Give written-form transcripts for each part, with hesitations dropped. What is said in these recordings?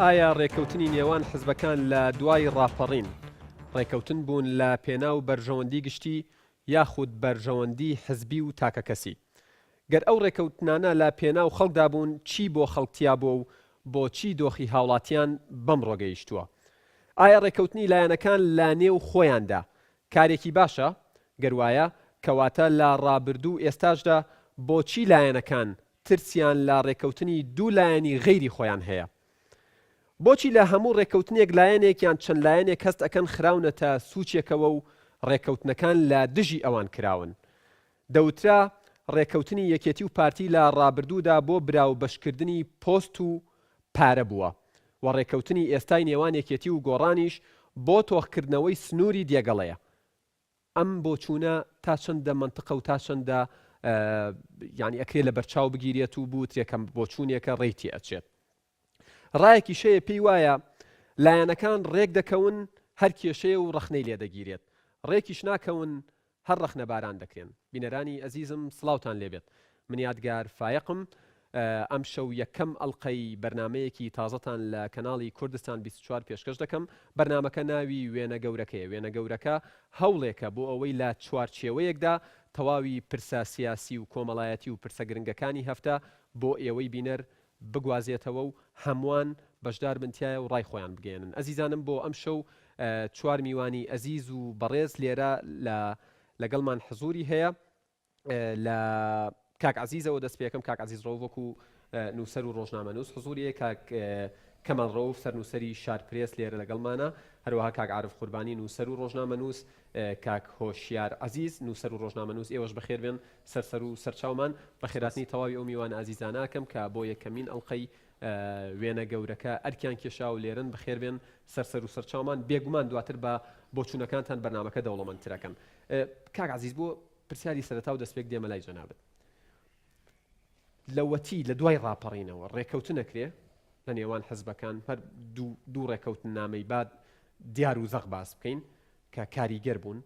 ئایا ڕێکەوتنی نێوان حزبەکان لە دوای ڕاپەڕین، ڕێکەوتن بوون لە پێناو بەرژەوەندی گشتی یاخود بەرژەوەندی حزبی و تاکەکەسی؟ گەر ئەو ڕێکەوتنانە لە پێناو خەڵکدا بوون چی بۆ خەڵک تیا بووە و بۆچی دۆخی هاوڵاتیان بەمڕۆ گەیشتووە؟ ئایا ڕێکەوتنی لایەنەکان لە نێو خۆیاندا کارێکی باشە؟ گەر وایە، کەواتە لە ڕابردوو و ئێستاشدا بۆچی لایەنەکان ترسیان لە ڕێکەوتنی دوو لایەنی غەیری خۆیان هەیە؟ بۆچی لە هەموو ڕێککەوتنێک لایەنێک یان چەند لایەنێک هەست ئەکەن خراونەتە سوچێکەوە و ڕێککەوتنەکان لە دژی ئەوان کراون؟ دەوترا ڕێککەوتنی یەکێتی و پارتی لە ڕابردوودا بۆ براو بەشکردنی پۆست و پارە بووە و ڕێککەوتنی ئێستای نێوان یەکێتی و گۆڕانیش بۆ تۆخکردنەوەی سنووری دێگەڵەیە. ئەم بۆچوونە تا چەندە مەنتقە و تا چەندە یانی ئەکرێ لە بەرچاو بگیرێت و بوترێ کە بۆچوونێکە ڕێی تێ ئەچێت؟ ڕایەکیش هەیە پێی وایە لایەنەکان ڕێک دەکەون هەر کێشەیە و ڕەخنەی لێ دەگیرێت، ڕێکیش ناکەون هەر ڕەخنەباران دەکرێن. بینەرانی ئەزیزم سڵاوتان لێبێت من یادگار فایەقم ئەمشەو یەکەم ئەڵقەی بەرنامەیەکی تازەتان لە کەناڵی کوردستان 24 پێشکەش دەکەم بەرنامەکە ناوی وێنە گەورەکەیە وێنە گەورەکە هەوڵێکە بۆ ئەوەی لە چوارچێوەیەکدا تەواوی پرسە سیاسی و کۆمەڵایەتی و پرسە گرنگەکانی هەفتە بۆ ئێوەی بینەر بگوازێتەوە و هەمووان بەشدار بن تیایا و ڕای خۆیان بگەیەنن. ئەزیزانم بۆ ئەمشەو چوار میوانی ئەزیز و بەڕێز لێرە لە لەگەڵمان حزوری هەیە لە کاک عەزیزەوە دەست پێکەم کاک عەزیز ڕەوف وەکو نووسەر و ڕۆژنامەنووس حزوری هەیە کاک کەمال ڕەوف سەرنووسەری شار پرێس لێرە لەگەڵمانە هەروەها کاک عارف قوربانی نووسەر و ڕۆژنامەنووس کاک هۆشیار عەزیز نووسەر و ڕۆژنامەنووس ئێوەش بەخێر بێن سەر سەر و سەر چاومان. بەخێرهاتنی تەواوی ئەو میوانە ئازیزانە ئەکەم کە بۆ یەکەمین ئەڵقەی وێنە گەورەکە ئەرکیان کێشا و لێرەن. بەخێر بێن سەر سەر و سەر چاومان. بێگومان دواتر بە بۆچوونەکانتان بەرنامەکە دەوڵەمەندتر ئەکەن. کاک عەزیز بۆ پرسیاری سەرەتا و دەستپێک دێمە لای جەنابت. لەوەتی لە دوای ڕاپەڕینەوە ڕێکەوتن ئەکرێ لە نێوان حزبەکان، هەر دوو ڕێکەوتننامەی با دیار و زەق باس بکەین کە کاریگەر بوون،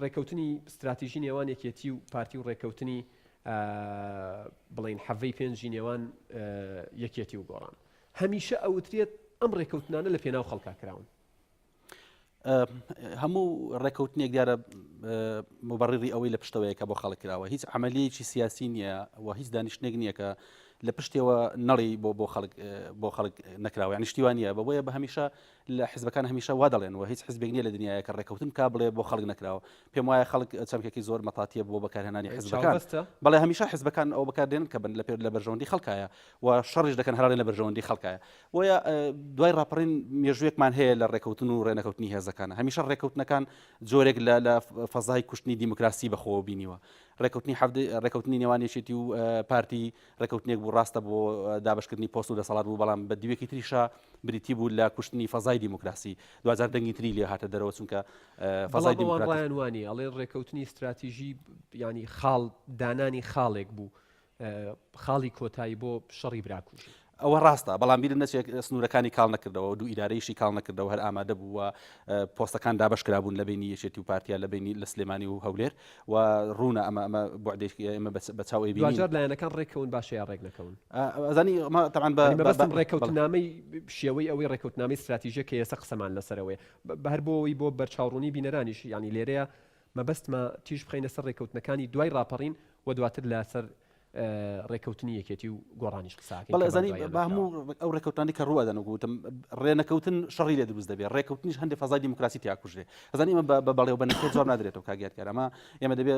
ڕێکەوتنی ستراتیژی نێوان یەکێتی و پارتی و ڕێکەوتنی بڵین حەڤەی پێنجی نێوان یەکێتی و گۆڕان هەمیشە ئەوترێت ئەم ڕێکەوتنانە لە پێناو خەڵکا کراون. هەموو ڕێکەوتنێک دیارە مبڕری ئەوەی لە پشتەوەیە کە بۆ خەڵک کراوە هیچ عملیەکی سیاسی نییە و هیچ دانیشتێک نییە کە لە پشتەوە نەڵی بۆ بۆ خەڵک بۆ خەڵک نەکراوە یعنی شتیوان نییە بە بۆیە بە هەمیشە لە حزبەکان هەمیشە وا دەڵێن و هیچ حزبێک نییە لە دنیاە کە ڕێکەوتن بکا بڵێ بۆ خەڵک نەکراوە. پێم وایە خەڵک چەمکێکی زۆر مەتاتیە بۆ بەکارهێنانی حزبەکان. بەڵێ هەمیشە حزبەکان ئەوە بەکاردێنن کە بن لە پێر لە بەرژەوەندی خەڵکایە و شەڕیش دەکەن هەراڵێن لە بەرژەوەندی خەڵکایە. بۆیە دوای ڕاپەڕین مێژوویەکمان هەیە لە ڕێکەوتن و ڕێنەکەوتنی هێزەکان. هەمیشە ڕێکەوتنەکان جۆرێک لە لە فەزای کوشتنی دیموکراسی بەخۆوە بینیوە. ڕێکەوتنی حەفت ڕێکەوتنی نێوان یەکێتی و پارتی ڕێکەوتنێک بوو ڕاستە بۆ دابەشکردنی پۆست و دەسەڵات بوو، بەڵام بە دیوێکی تریشا بریتی بوو لە کوشتنی فەزای دیموکراسی، دواجار دەنگی تری لێ هاتە دەرەوە چونکە فەزای بەڵام ئەوان دیموکراتی. ڕایان وا نییە، ئەڵێن ڕێکەوتنی ستراتیژی یانی خاڵ دانانی خاڵێک بوو، خاڵی کۆتایی بۆ شەڕی براکوژی. ئەوە ڕاستە، بەڵام بیرت نەچێت سنوورەکانی کاڵ نەکردەوە، دوو ئیدارەیشی کاڵ نەکردەوە، هەر ئامادە بوو و پۆستەکان دابەش کرابوون لە بەینی یەکێتی و پارتیا لە بەینی لە سلێمانی و هەولێر و ڕوونە ئەمە ئەمە بوعدێکی ئێمە بە چاو ئەیبینین. دواجار لایەنەکان ڕێککەون باشە یا ڕێک نەکەون؟ ئەزانی ئەمە تەبعەن بە یانی مەبەستم بە ڕێککەوتنامەی شێوەی ئەوەی ڕێککەوتنامەی ستراتیژیە کە ئێستا قسەمان لەسەرەوەیە بە هەر بۆ ئەوەی بۆ بەرچاوڕوونی بینەرانیش یانی لێرەیە مەبەستمە تیژ بخەینە سەر ڕێککەوتنەکانی دوای ڕاپەڕین و دواتر لەسەر ڕێکەوتنی یەکێتی و گۆڕانیش قسە ئەکەین بەڵێ کە بەم ئەزانی دواییانە بە کراوە. هەموو ئەو ڕێکەوتنانەی کە ڕوو ئەدەن وەکو وتم ڕێنەکەوتن شەڕی لێ دروست دەبێ ڕێکەوتنیش هەندێ فەزای دیموکراسی تیا کوژرێ ئەزانی ئێمە بە بە بەڵێ و بە نەخێر جواب نادرێتەوە کاک یادگار ئەمە ئێمە دەبێ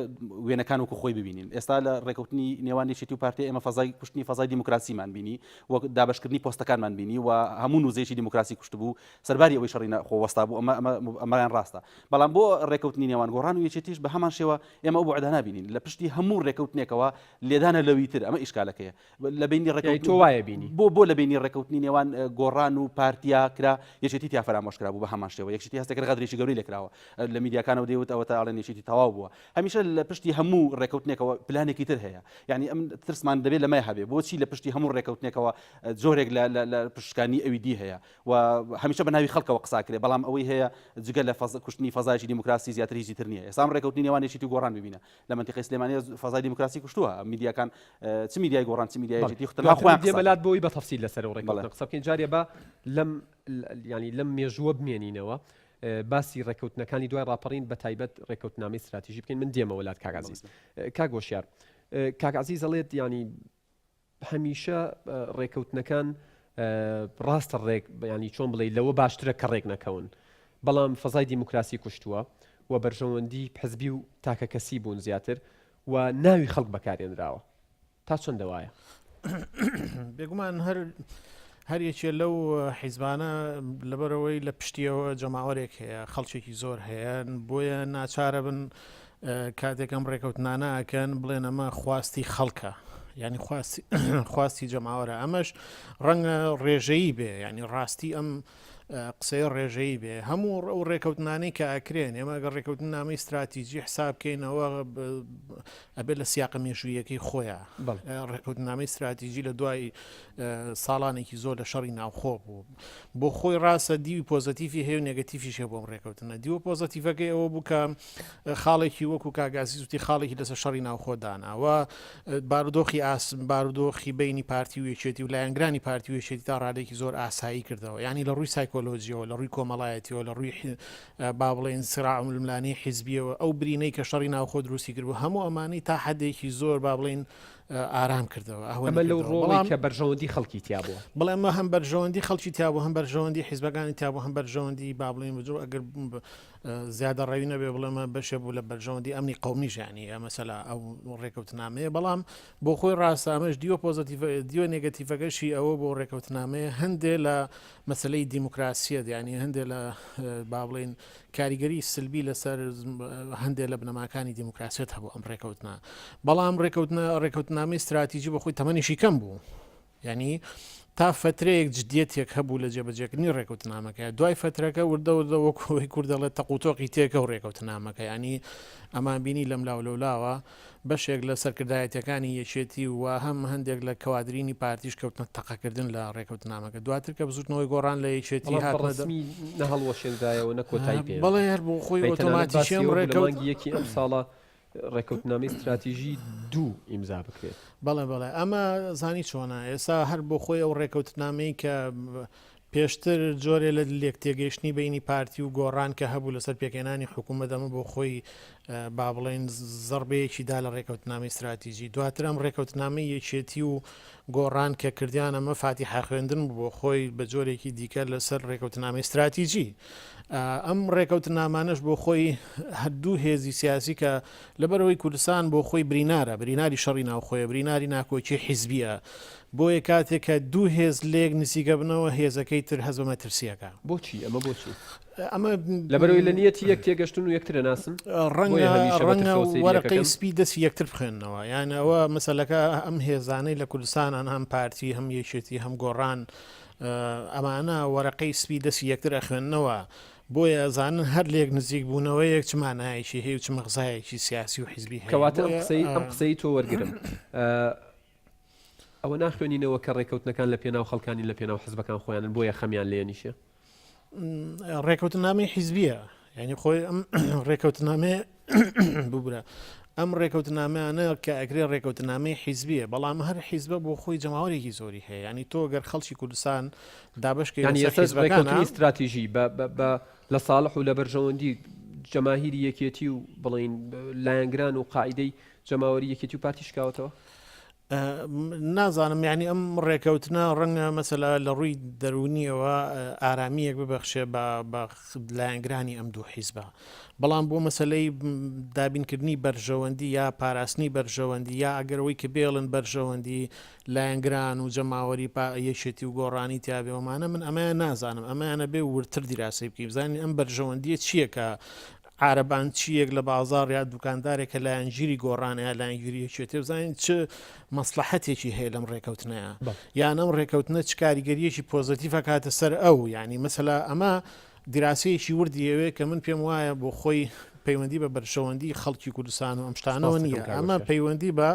وێنەکان وەکو خۆی ببینین ئێستا لە ڕێکەوتنی نێوان یەکێتی و پارتی ئێمە فەزای کوشتنی فەزای دیموکراسیمان بینی وەک دابەشکردنی پۆستەکانمان بینی و هەموو نوزەیەکی دیموکراسی کوشتبوو سەرباری ئەوەی شەڕی ناوخۆ وەستا بوو ئەمە ئەمە ئەمەیان ڕاستە بەڵام بۆ ڕێکەوتنی نێوان گۆڕان و یەکێتیش بە هەمان شێوە ئێمە ئەو بوعدە نابینین لە پشتی هەموو ڕێکەوتنێکەوە لێدانە لەوی تر ئەمە ئیشکالەکەیە لە بینی یانی ڕێکەوتنی تۆ وایە بینی؟ بۆ بۆ لە بینی ڕێکەوتنی نێوان گۆڕان و پارتیا کرا یەکێتی تیا فەرامۆش کرابوو بە هەمان شێوە یەکێتی هەستێک غەدرێکی گەورەی لێکراوە لە میدیاکانەوە دەیوت ئەوەتا ئەڵێن یەکێتی تەواو بووە هەمیشە لە پشتی هەموو ڕێکەوتنێکەوە پلانێکی تر هەیە یعنی ئەم ترسمان دەبێت لەمە هەبێ بۆچی لە پشتی هەموو ڕێکەوتنێکەوە جۆرێک لە لە پشتکانی ئەوی دی هەیە و هەمیشە بە ناوی خەڵکەوە قسە ئەکرێ بەڵام ئەوەی هەیە جگە لە کوشتنی فەزایەکی دیموکراسی زیاتر هیچی تر نییە ئێستا ئەم ڕێکەوتنی نێوان یەکێتی و گۆڕان ببینە لە مەنتیقەی سلێمانی فەزای دیموکراسی کوشتووە میدیاکان. چ میدیای گۆڕان چ میدیای یەکێتی خۆ تەنها خۆیان قسە لات بۆی بە تەفسیل لەسەر ئەو ڕێککەوتنە قسە بکەین جارێ با لەم ینی لەم مێژووە بمێنینەوە باسی ڕێککەوتنەکانی دوای ڕاپەڕین بە تایبەت ڕێککەوتنامەی ستراتیژی بکەین من دێمەوە لات کاک عەزیز کاک هۆشیار کاک عەزیز ئەڵێت ینی هەمیشە ڕێکەوتنەکان ڕاستە ڕێک ینی چۆن بڵێ لەوە باشترە کە ڕێک نەکەون بەڵام فەزای دیموکراسی کوشتووە و بەرژەوەندی حزبی و تاکە کەسی بوون زیاتر و ناوی خەڵک بەکارێنراوە تا چەندە وایە؟ بێگومان هەر هەر یەکێ لەو حیزبانە لەبەرەوەی لە پشتیەوە جەماوەرێک هەیە خەڵکێکی زۆر هەیە بۆیە ناچارە بن کاتێک ئەم ڕێکەوتنانە ئەکەن بڵێن ئەمە خواستی خەڵکە ینی خواستی خواستی جەماوەرە ئەمەش ڕەنگە ڕێژەیی بێ ینی ڕاستی ئەم قسەی ڕێژەیی بێ هەموو ئەو ڕێکەوتنانەی کە ئەکرێن ئێمە گەر ڕێکەوتن نامەی استراتیجی حساب بکەینەوە ئەبێت لە سیاقە مێژوویەکەی خۆیان ڕێکەوتنامەی استراتیجی لە دوای ساڵانێکی زۆر لە شەڕی ناوخۆ بوو بۆ خۆی ڕاستە دیوی پۆزەتیفی هەیە و نێگەتیفیش هەیە بۆ ئەم ڕێکەوتنە دیوە پۆزەتیفەکەی ئەوە بوو کە خاڵێکی وەکو کاک عەزیز وتی خاڵێکی لەسەر شەڕی ناوخۆ دانا و بارودۆخی ئاس بارودۆخی بینی پارتی و یەکێتی و لایەنگرانی پارتی و یەکێتی تا ڕادێکی زۆر ئاسایی کردەوە یعنی لە ڕووی سایکۆلۆژیەوە لە ڕووی کۆمەڵایەتیەوە لە ڕووی با بڵێن سراع ململانێی حیزبیەوە ئەو برینەی کە شەڕی ناوخۆ دروستی کردبوو هەموو ئەمانەی تا حدێکی زۆر با بڵێن ئارام کردەوە ئەمە لەو ڕۆڵی کە بەرژەوەندی خەڵکی تیا بووە. بەڵێ ئەمە هەم بەرژەوەندی خەڵکی تیا بوو هەم بەرژەوەندی حیزبەکانی تیا بوو هەم بەرژەوەندی با بڵێین بجۆ ئەگەر زیادە ڕەوی نەبێ بڵێمە بەشێ بوو لە بەرژەوەندی ئەمنی قەومیش یانی مەسەلا ئەو ڕێکەوتنامەیە بەڵام بۆ خۆی ڕاستە ئەمەش دیوە پۆزەتیڤ دیوە نێگەتیڤەکەشی ئەوە بۆ ڕێکەوتنامەیە هەندێ لە مەسەلەی دیموکراسیەت یانی هەندێ لە با بڵێین کاریگەری سلبی لەسەر هەندێک لە بنەماکانی دیموکراسیەت هەبوو ئەم ڕێکەوتنە بەڵام ڕێکەوتنە ڕێکەوتنامەی ستراتیژی بەخۆی تەمەنیشی کەم بوو یعنی تا فترەیەک جدیەتێک هەبوو لە جێبەجێکردنی ڕێکەوتنامەکە دوای فترەکە وردە وردە وەکوی کورد دەڵێت تەقوتۆقی تێکە و ڕێکەوتنامەکە ینی ئەمان بینی لەم لاو لەولاوە بەشێک لە سەرکردایەتیەکانی یەکێتی و هەم هەندێک لە کەوادرینی پارتیش کەوتنە تەقەکردن لە ڕێکەوتنامەکە دواتر کە بزوتنەوەی گۆڕان لە یەکێتی بەڵام بە ڕەسمی نە هەڵوەشێنرایەوە نە کۆتایی پێ بەڵێ هەر بۆ خۆی ئۆتۆماتیکی ئەم ڕێکەوت لە مانگی یەکی ئەم ساڵە ڕێکەوتنامەی ستراتیژی دوو ئیمزا بکرێت. بەڵێ بەڵێ ئەمە زانی چۆنە ئێستا هەر بۆ خۆی ئەو ڕێکەوتنامەی کە پێشتر جۆرێ لە لێکتێگەیشتنی بەینی پارتی و گۆڕان کە هەبوو لەسەر پێکهێنانی حکوومەت ئەمە بۆ خۆی با بڵێین زەڕبەیەکی دا لە ڕێکەوتنامەی ستراتیجی دواتر ئەم ڕێکەوتنامەی یەکێتی و گۆڕان کە کردیان ئەمە فاتیحا خوێندن بوو بۆ خۆی بە جۆرێکی دیکە لەسەر ڕێکەوتنامەی ستراتیجی ئەم ڕێکەوتنامانەش بۆ خۆی هەردوو هێزی سیاسی کە لەبەرئەوەی کوردستان بۆ خۆی برینارە، بریناری شەڕی ناوخۆیە، بریناری ناکۆکی حیزبییە، بۆیە کاتێک کە دوو هێز لێک نزیکەبنەوە هێزەکەی تر هەست بە مەترسی ئەکا. بۆچی؟ ئەمە بۆچی؟ ئەمە لەبەرئەوەی لە نیەتی یەک تێگەشتن و یەکتر ئەناسن؟ ڕەنگە ڕەنگە وەرەقەی سپی دەستی یەکتر بخوێننەوە، یان ئەوە مەسەلەکە ئەم هێزانەی لە کوردستانن هەم پارتی هەم یەکێتی هەم گۆڕان ئەمانە وەرەقەی سپی دەستی یەکتر ئەخوێننەوە، بۆیە ئەزانن هەر لێک نزیک بوونەوەیەک چ مانایەکی هەیە و چ مەغزایەکی سیاسی و حیزبی هەیە. کەواتە ئەم قسەی ئەم قسەی تۆ وەرگرم ئەوە ناخوێنینەوە کە ڕێکەوتنەکان لە پێناو خەڵکانی لە پێناو حزبەکان خۆیانن بۆیە خەمیان لێ نیشە. ڕێکەوتنامەی حیزبیە یعنی خۆی ئەم ڕێکەوتنامەیە ببورە ئەم ڕێکەوتنامەیانە کە ئەکرێ ڕێکەوتنامەی حیزبیە بەڵام هەر حیزبە بۆ خۆی جەماوەرێکی زۆری هەیە ینی تۆ گەر خەڵکی کوردستان دابشکەی یعنی ڕێکەوتنی استراتیژی بە لە ساڵح و لە بەرژەوەندی جەماهیری یەکێتی و بڵین لایەنگران و قاعدەی جەماوەری یەکێتی و پارتی شکاوەتەوە نازانم یانی ئەم ڕێکەوتنە ڕەنگە مەسەلا لە ڕووی دەروونیەوە ئارامییەک ببەخشێ بە بە لایەنگرانی ئەم دوو حیزبە بەڵام بۆ مەسەلەی دابینکردنی بەرژەوەندی یا پاراستنی بەرژەوەندی یا ئەگەرەوەی کە بێڵن بەرژەوەندی لایەنگران و جەماوەری پا یەکێتی و گۆڕانی تیاێەوەمانە من ئەمەیان نازانم ئەمەیانە بێ وردتر دیراسەی بکەین بزانین ئەم بەرژەوەندیە چییە کە عارەبانچییەک لە بازاڕ یا دوکاندارێک کە لایەنگیری گۆڕانە یا لایەنگیری یەکێتی بزانین چ مەسڵەحەتێکی هەیە لەم ڕێکەوتنەیە یان ئەم ڕێکەوتنە چ کاریگەریەکی پۆزەتیڤ ئەکاتە سەر ئەو یعنی مەسەلا ئەمە دیراسەیەکی وردی ئەوێ کە من پێم وایە بۆ خۆی پەیوەندی بە بەرژەوەندی خەڵکی کوردستان و ئەم شتانەوە نییە ئەمە پەیوەندی بە.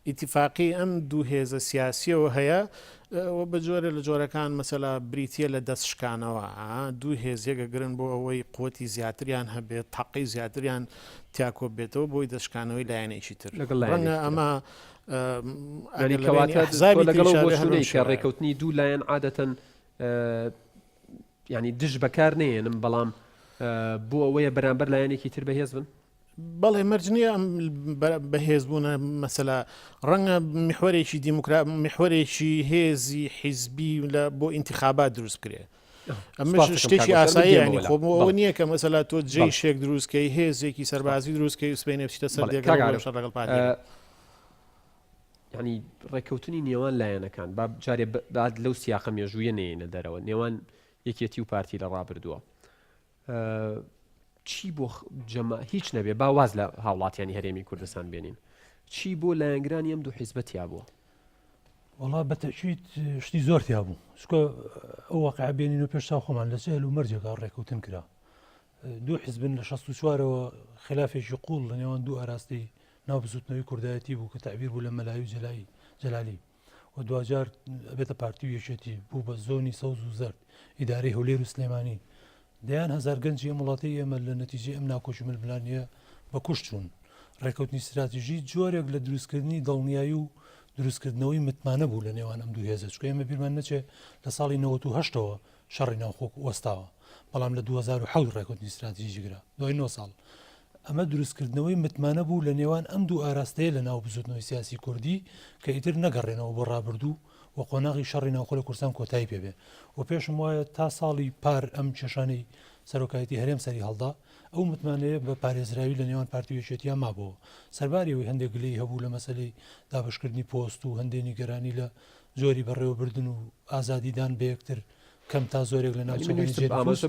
ئیتیفاقی ئەم دوو هێزە سیاسیەوە هەیە و بە جۆرێ لە جۆرەکان مەسەلا بریتیە لە دەست شکانەوە دوو هێز یەکەگرن بۆ ئەوەی قوتی زیاتریان هەبێت تاقی زیاتریان تیاکۆ بێتەوە بۆی دەستشکانەوەی لایەنێکی تر لەگەڵ لایەنێکی ڕەنگە ترە. ئەمە یانی ئەگەر لە بەینی کەواتە تۆ ئەحزابی لەگەڵ تریشا ئەو بێ هەر بەم بۆچوونەی کە شێوەیە. ڕێکەوتنی دوو لایەن عادەتەن یانی دژ بەکار نەیەنم بەڵام بۆ ئەوەیە بەرامبەر لایەنێکی تر بەهێز بن؟ بەڵێ مەرج نییە ئەم بەهێزبوونە مەسەلا ڕەنگە میحوەرێکی دیموکرا میحوەرێکی هێزی حیزبی لە بۆ ئینتخابات دروست بکرێ. ئەمەش شتێکی ئاسایی ینی خۆ بۆ ئەوە نییە کە مەسەلا تۆ جەیشێک دروستکەی هێزێکی سەربازی دروستکەی و سبەینێ بچیتە سەر دێگەڵ شەڕ لەگەڵ پارتی. ینی ڕێککەوتنی نێوان لایەنەکان با جارێ بعد لەو سیاقە مێژوویە نێینە دەرەوە نێوان یەکێتی و پارتی لە ڕابردووە چی بۆ جەما هیچ نەبێ با واز لە هاوڵاتیانی هەرێمی کوردستان بێنین چی بۆ لایەنگرانی ئەم دوو حیزبە تیا بووە؟ وەڵا بە تەئکید شتی زۆر تیا بوو چونکە ئەو واقعە بێنین و پێش چاو خۆمان لە چ هەل و مەرجێکا ڕێکەوتن کرا دوو حزبن لە 64ەوە خلافێکی قوڵ لە نێوان دوو ئاراستەی ناو بزوتنەوەی کوردایەتی بوو کە تعبیر بوو لە مەلایی و جەلایی جەلالی و دواجار ئەبێتە پارتی و یەکێتی بوو بە زۆنی سەوز و زەرد ئیدارەی هەولێر و سلێمانی دەیان هەزار گەنجی ئەم وڵاتەی ئێمە لە نەتیجەی ئەم ناکۆکی و ململانێیە بە کوشت چوون. ڕێکەوتنی ستراتیژی جۆرێک لە دروستکردنی دڵنیایی و دروستکردنەوەی متمانە بوو لە نێوان ئەم دوو هێزە، چونکە ئێمە بیرمان نەچێ لە ساڵی 98ەوە شەڕی ناوخۆ وەستاوە، بەڵام لە 2007 ڕێکەوتنی ستراتیژی کرا، دوای نۆ ساڵ. ئەمە دروستکردنەوەی متمانە بوو لە نێوان ئەم دوو ئاراستەیە لە ناو بزووتنەوەی سیاسی کوردی کە ئیتر نەگەڕێنەوە بۆ ڕابردوو و قۆناغی شەڕی ناوخۆ لە کوردستان کۆتایی پێ بێ و پێشم وایە تا ساڵی پار ئەم کێشانەی سەرۆکایەتی هەرێم سەری هەڵدا ئەو متمانەیە بە پارێزراوی لە نێوان پارتی و یەکێتیا مابۆوە سەرباری ئەوەی هەندێک گلەیی هەبوو لە مەسەلەی دابەشکردنی پۆست و هەندێ نیگەرانی لە جۆری بەڕێوەبردن و ئازادی دان بە یەکتر کەم تا زۆرێک لە ناوچەکانی جێ نفوس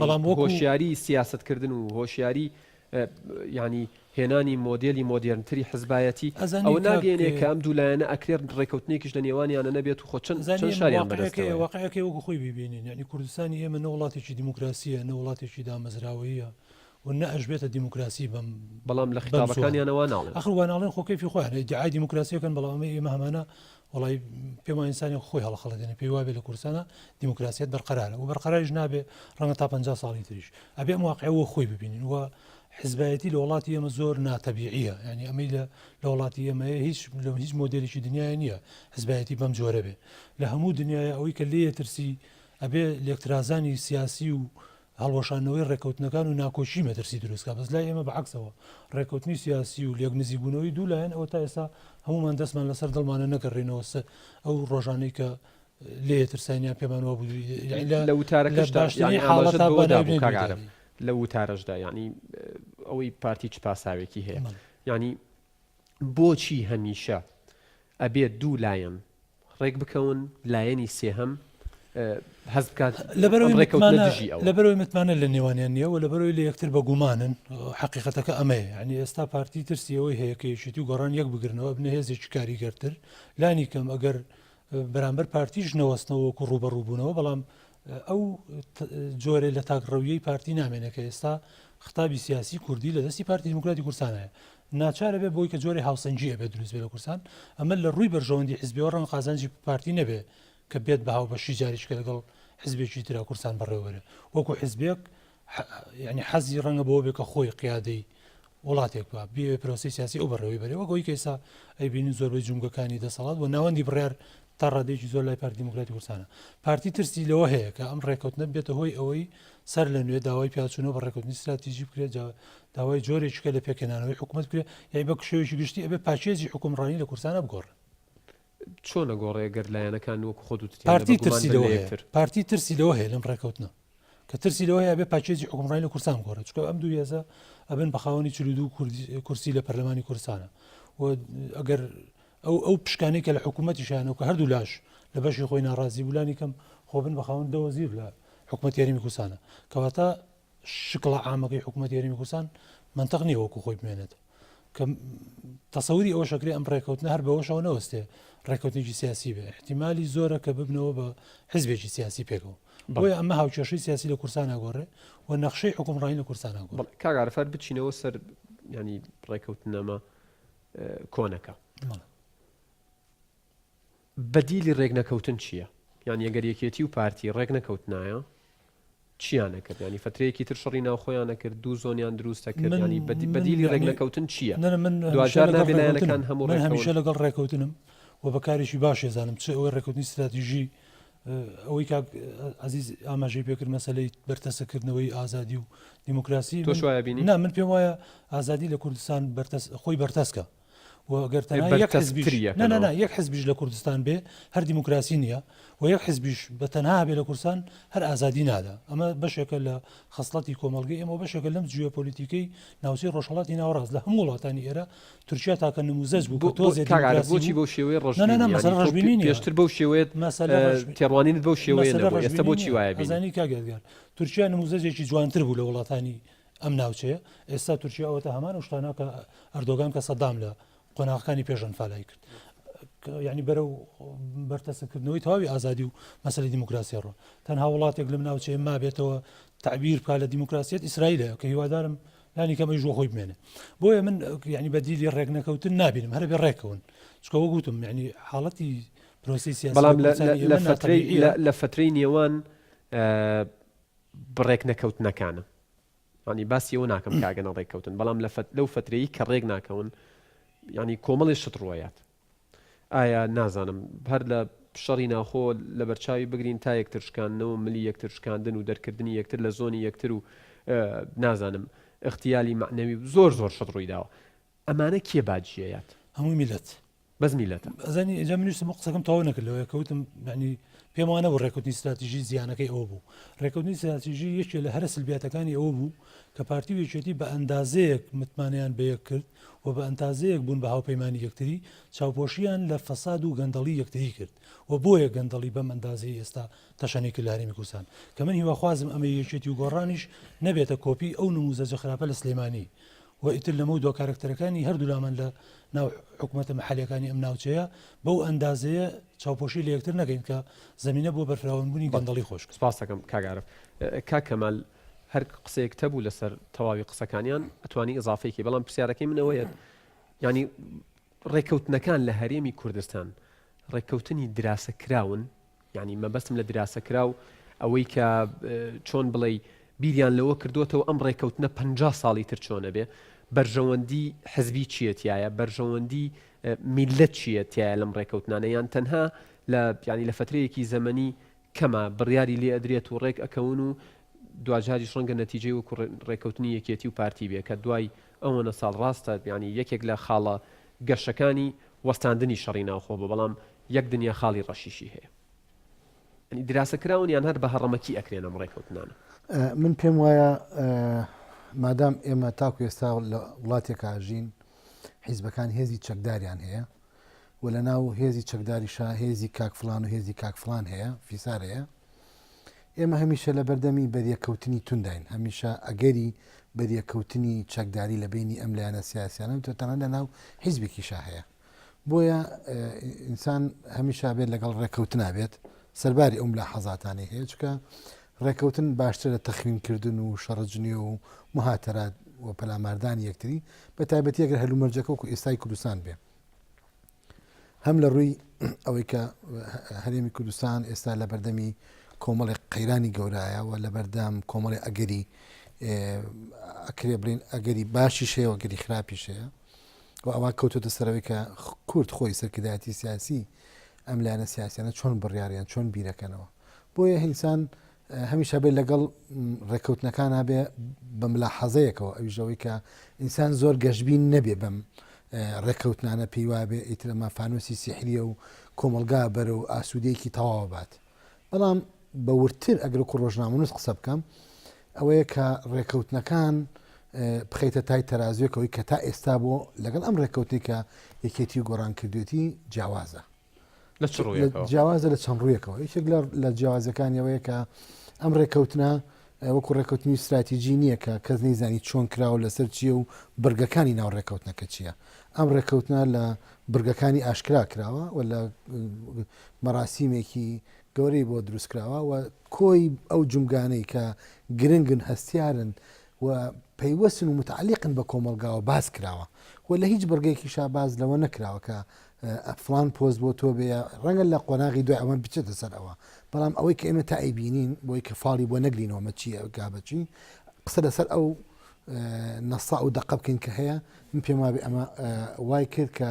بەڵام وەکو هۆشیاری سیاسەتکردن و هۆشیاری یانی هێنانی مۆدێلی مۆدێرنتری حزبایەتی ئەوە ناگەیەنێ کە ئەم دوو لایەنە ئەکرێ ڕێکەوتنێکیش لە نێوانیانە نەبێت و خۆ چەند چەند شاریان بەدەستەوەیە. واقعەکەی وەکو خۆی بیبینین یانی کوردستانی ئێمە نە وڵاتێکی دیموکراسیە نە وڵاتێکی دامەزراوەییە و نە ئەشبێتە دیموکراسی بەم بەڵام لە خیتابەکانیانە وا ناڵێن. ئەخر وا ناڵێن خۆ کەیفی خۆیانە ئیدعای دیموکراسیەکەن بەڵام ئەمەی ئێمە هەمانە وەڵای پێم وایە ئینسانێک خۆی هەڵەخەڵەتێنێ پێی وابێ لە کوردستانا دیموکراسیەت بەرقەرارە و بەرقەراریش نابێ ڕەنگە تا 50 ساڵی تریش ئەبێ ئەم واقعە وە خۆی ببینین و حزبایەتی لە وڵاتی ئێمە زۆر ناتەبیعیە یعنی ئەمەی لە لە وڵاتی ئێمە هیچ لە هیچ مۆدێلێکی دنیای نییە حزبایەتی بەم جۆرە بێ لە هەموو دنیای ئەوەی کە لێیە ترسی ئەبێ لێکترازانی سیاسی و هەڵوەشاندنەوەی ڕێککەوتنەکان و ناکۆکی مەترسی دروست کا، بەس لای ئێمە بە عەکسەوە ڕێککەوتنی سیاسی و لێک نزیکبوونەوەی دوو لایەن ئەوە تا ئێستا هەموومان دەستمان لەسەر دڵمانە نەگەڕێینەوە سەر ئەو ڕۆژانەی کە لێ ترساین یان پێمان وابوو یانی لە لە وتارەکەشدا لە باشترین یانی ئاماژەت حاڵەتا بەوە با دابوو ناوی کاک نەبین عارف لە وتارەشدا یانی ئەوەی پارتی چ پاساوێکی هەیە بەڵێ. یانی بۆچی هەمیشە ئەبێت دوو لایەن ڕێک بکەون لایەنی سێهەم هەست بکات لەبەرەوەی ڕێکەوتنە دژی ئەوە. لەبەرەوەی متمانە لە نێوانیان نییە و لەبەرەوەی لە یەکتر بە گومانن حەقیقەتەکە ئەمەیە یعنی ئێستا پارتی ترسی ئەوەی هەیە کە یەکێتی و گۆڕان یەک بگرنەوە بنە هێزێکی کاریگەرتر لانی کەم ئەگەر بەرامبەر پارتیش نەوەستنەوە وەکو ڕووبەڕووبوونەوە بەڵام ئەو جۆرێ لە تاکڕەویەی پارتی نامێنێ کە ئێستا خطابی سیاسی کوردی لە دەستی پارتی دیموکراتی کوردستانە ناچارە بێ بۆی کە جۆرێ هاوسەنگی ئەبێ دروست بێ لە کوردستان ئەمە لە ڕووی بەرژەوەندی حزبیەوە ڕەنگە قازانجی پارتی نەبێ کە بێت بە هاوبەشی جارێکە لەگەڵ حزبێکی ترا کوردستان بەڕێوەبەرێ وەکو حزبێک یعنی حەزی ڕەنگە بۆ بێ کە خۆی قیادەی وڵاتێک بە بێ پرۆسی سیاسی ئەو بەڕێوەی بەرێ وەک ئەوی کە ئێستا ئەیبینین زۆربەی جومگەکانی دەسەڵات و ناوەندی بڕیار تا ڕادەیەکی زۆر لای پارتی دیموکراتی کوردستانە پارتی ترسی لەوە هەیە کە ئەم ڕێککەوتنە بێتە هۆی ئەوەی سەر لە نوێ داوای پیاچوونەوە بە ڕێککەوتنی ستراتیژی بکرێت داوای جۆرێکیکە لە پێکهێنانەوەی حکوومەت بکرێت یای بە شێوەیەکی گشتی ئەبێ پاکێجی حکومڕانی لە کوردستانە بگۆڕێت. چۆن ئەگۆڕێ گەر لایەنەکان وەکو خۆت وتت هێندە پارتی بە گومان ترسی بن لەوە لە هەیە یەکتر؟ پارتی ترسی لەوە هەیە لەم ڕێککەوتنە کە ترسی لەوە هەیە ئەبێ پاکێجی حکومڕانی لە کوردستان بگۆڕێت چونکە ئەم دوو هێزە ئەبن بە خاوەنی 42 کورسی لە پەرلەمانی کوردستانە و ئەگەر ئەو ئەو پشکانەی کە لە حکوومەتیش هەیانە و کە هەردوو لاش لە بەشی خۆی ناڕازی بوو لانی کەم خۆ بن بە خاوەن دە وەزیر لە حکوومەتی هەرێمی کوردستانە کەواتە شکڵە عامەکەی حکوومەتی هەرێمی کوردستان مەنتەق نییە وەکو خۆی بمێنێتەوە کە تەسەوری ئەوەش ئەکرێ ئەم ڕێکەوتنە هەر بەوەشەوە نەوەستێ ڕێکەوتنێکی سیاسی بێ احتیمالی زۆرە کە ببنەوە بە حزبێکی سیاسی پێکەوە بۆیە ئەمە هاوکێشەی سیاسی لە کوردستان ئەگۆڕێ و نەخشەی حکومڕانی لە کوردستان ئەگۆڕێ. بەڵێ کاک عارف هەر بچینەوە سەر یانی ڕێکەوتنامە کۆنەکە. بەدیلی ڕێکنەکەوتن چییە؟ یانی ئەگەر یەکێتی و پارتی ڕێک نەکەوتنایە چیان ئەکرد؟ یانی فەترەیەکی تر شەڕی ناوخۆیان ئەکرد، دوو زۆنیان دروست ئەکرد، من یانی من بەدیلی یانی ڕێکنەکەوتن چییە؟ نە نە من هەمیشە دواجار لەگەڵ نابێ ڕێکەوتنم لایەنەکان هەموو من ڕێککەون. هەمیشە لەگەڵ ڕێکەوتنم و بە کارێکی باش ئەزانم چ ئەوەی ڕێکەوتنی ستراتیژی ئەوەی کاک عەزیز ئاماژەی پێکرد مەسەلەی بەرتەسککردنەوەی ئازادی و دیموکراسی تۆش وایە بینی؟ نا من پێم وایە ئازادی لە کوردستان بەرتەس خۆی بەرتەسکە و گەر تەنها یەک حزبیش نا نا نا یەک حزبیش لە کوردستان بێ هەر دیموکراسی نییە و یەک حزبیش بە تەنها هەبێ لە کوردستان هەر ئازادی نادا ئەمە بەشێکە لە خەسڵەتی کۆمەڵگەی ئێمە و بەشێکە لەم جیۆپۆلیتیکەی ناوچەی ڕۆژهەڵاتی ناوەڕاست لە هەموو وڵاتانی ئێرە تورکیا تاکە نموزەج بوو کە تۆزێ کاک عارف دیموکراسی بۆچی بوو بەو شێوەیە نا نا نا ڕەشبینی یانی مەسەلە تۆ ڕەشبینی نییە پێشتر بەو شێوەیەت مەسەلە ڕەشبینی تێڕوانینت بەو شێوەیە مەسەلە نەبوو ئێستا ڕەشبینی بۆچی نییە وایە بینی؟ ئەزانی کاک یادگار تورکیا نموزەجێکی جوانتر بوو لە وڵاتانی ئەم ناوچەیە ئێستا تورکیا ئەوەتە هەمان ئەو شتانە کە ئەردۆگان کە سەدام لە قۆناغەکانی پێش ئەنفالای کرد یعنی بەرەو بەرتەسکردنەوەی تەواوی ئازادی و مەسەلەی دیموکراسیە ڕۆن تەنها وڵاتێک لەم ناوچەیە مابێتەوە تعبیر بکا لە دیموکراسیەت ئیسرائیلە کە هیوادارم لانی کەم ئەویش بۆ خۆی بمێنێ بۆیە من یعنی بەدیلی ڕێک نەکەوتن نابینم هەرە بێ ڕێکەون چکە وەک وتم یعنی حاڵەتی پرۆسەی سیاسی لە بەڵام لە کوردستانی لە ئێمە فەترەی ناتەبیعیە. لە لە فەترەی نێوان بڕێک نەکەوتنەکانە یانی باسی ئەوە ناکەم کە ئەگەنە ڕێککەوتن بەڵام لە لەو فەترەی کە ڕێک ناکەون یانی کۆمەڵی شت ڕوەیات ئایا نازانم هەر لە شەڕی ناوخۆ لە بەرچاوی بگرین تا یەکتر شکاندنەوە ملی یەکتر شکاندن و دەرکردنی یەکتر لە زۆنی یەکتر و نازانم اغتیالی مەعنەوی و زۆر زۆر شت ڕوویداوە ئەمانە کێ باجیەیات؟ هەمووی میلەت. بەس میلەتە. ئەزانی ئینجا من ویستم قسەکەم تەواو نەکرد لەوەیە کە وتم یعنی پێم وا نەبوو ڕێککەوتنی ستراتیژی زیانەکەی ئەوە بوو ڕێککەوتنی ستراتیژی یەکێ لە هەرە سلبیاتەکانی ئەوە بوو کە پارتی و یەکێتی بە ئەندازەیەک متمانەیان بە یەک کرد و بە ئەندازەیەک بوون بە هاوپەیمانی یەکتری چاوپۆشیان لە فەساد و گەندەڵی یەکتری کرد و بۆیە گەندەڵی بەم ئەندازەی ئێستا تەشەنەی کرد لە هەرێمی کوردستان کە من هیواخوازم ئەمەی یەکێتی و گۆڕانیش نەبێتە کۆپی ئەو نموزەجە خراپە لە سلێمانی و ئیتر لەمەو دوا کارەکتەرەکانی هەردوولامان لە ناو حکومەتە مەحەلیەکانی ئەم ناوچەیە بەو ئەندازەیە چاوپۆشی لە یەکتر نەکەین کە زەمینە بۆ بەرفراوانبوونی گەندەڵی خۆش کەن. سپاست دەکەم کاک عارف. کاک کەمال هەر قسەیەکت هەبوو لەسەر تەواوی قسەکانیان ئەتوانی ئیزافەی کەی بەڵام پرسیارەکەی من ئەوەیە یانی ڕێککەوتنەکان لە هەرێمی کوردستان ڕێککەوتنی دراسە کراون یانی مەبەستم لە دراسە کراو ئەوەی کە چۆن بڵێی بیریان لەوە کردوەتەوە ئەم ڕێکەوتنە 50 ساڵی تر چۆنە بێ بەرژەوەندی حزبی چییە تایە بەرژەوەندی میلەت چییە تایە لەم ڕێکەوتنانە یان تەنها لە ینی لە فترەیەکی زەمەنی کەمە بڕیاری لێ ئەدرێت و ڕێک ئەکەون و دواجاریش ڕەنگە نەتیجەی وەکو ڕێکەوتنی یەکێتی و پارتی بێ کە دوای ئەوەنە ساڵ ڕاستە یانی یەکێک لە خاڵە گەشەکانی وەستاندنی شەڕی ناوخۆ بوو بەڵام یەک دنیا خاڵی ڕەشیشی هەیە یانی دراسە کراون یان هەر بە هەڕەمەکی ئەکرێن ئەم ڕێکەوتنانە؟ من پێم وایە مادام ئێمە تاکو ئێستا لە وڵاتێکا ژین حیزبەکان هێزی چەکداریان هەیە و لە ناو هێزی چەکداریشا هێزی کاک فلان و هێزی کاک فلان هەیە فیسار هەیە ئێمە هەمیشە لە بەردەمی بەریەککەوتنی تونداین، هەمیشە ئەگەری بەریەککەوتنی چەکداری لە بەینی ئەم لایەنە سیاسیانە و تەنانەت لە ناو حیزبێکیشا هەیە. بۆیە ئینسان هەمیشە بێت لەگەڵ ڕێککەوتنا بێت سەرباری ئەو ملاحەزاتانەی هەیە، چونکە ڕێککەوتن باشترە لە تەخوینکردن و شەڕەجنێو و مهاتەرات و پەلاماردانی یەکتری، بە تایبەتی ئەگەر هەلومەرجەکە وەکو ئێستای کوردستان بێ. هەم لە ڕووی ئەوەی کە هەرێمی کوردستان ئێستا لە بەردەمی کۆمەڵی قەیرانی گەورایە و لە بەردەم کۆمەڵی ئەگەری ئەکرێ بڵین ئەگەری باشیش هەیە و ئەگەری خراپیش هەیە و ئەوە کەوتۆتە سەرەوەی کە کورد خۆی سەرکردایەتی سیاسی ئەم لایەنە سیاسیانە چۆن بڕیاریان چۆن بیرەکەنەوە بۆیە ئینسان هەمیشە بێت لەگەڵ ڕێککەوتنەکانا بێ بە ملاحەزەیەکەوە ئەویش ئەوەی کە ئینسان زۆر گەشبین نەبێ بەم ڕێککەوتنانە پێی وابێ ئیتر ئەمە فانۆسی سیحریە و کۆمەڵگا بەرەو ئاسوودەیەکی تەواوە بات بەڵام بە وردتر ئەگەر وەکو ڕۆژنامەنووس قسە بکەم ئەوەیە کە ڕێککەوتنەکان بخەیتە تای تەرازوێکەوەی کە تا ئێستا بۆ لەگەڵ ئەم ڕێککەوتنی کە یەکێتی و گۆڕان کردوێتی جیاوازە لە چ ڕوویەکەوە؟ جیاوازە لە چەند ڕوویەکەوە یەکێک لە جیاوازەکانی ئەوەیە کە ئەم ڕێککەوتنە وەکو ڕێککەوتنی استراتیجی نییە کە کەس نەیزانی چۆن کراوە لەسەر چییە و بڕگەکانی ناو ڕێککەوتنەکە چییە ئەم ڕێککەوتنە لە بڕگەکانی ئاشکرا کراوە و لە مەراسیمێکی گەورەی بۆ دروست کراوە و کۆی ئەو جومگانەی کە گرنگن هەستیارن و پەیوەستن و متعەلیقن بە کۆمەڵگاوە باس کراوە و لە هیچ بڕگەیەکیشا باس لەوە نەکراوە کە. فلان پۆست بۆ تۆ بێ ڕەنگە لە قۆناغی دوای ئەوە بچێتە سەر ئەوە بەڵام ئەوەی کە ئێمە تا ئەیبینین بۆی کە فاڵی بۆ نەگرینەوە مە چی گا بەچی قسە لەسەر ئەو نەسا و دەقە بکەین کە هەیە من پێم وابێ ئەمە وای کرد کە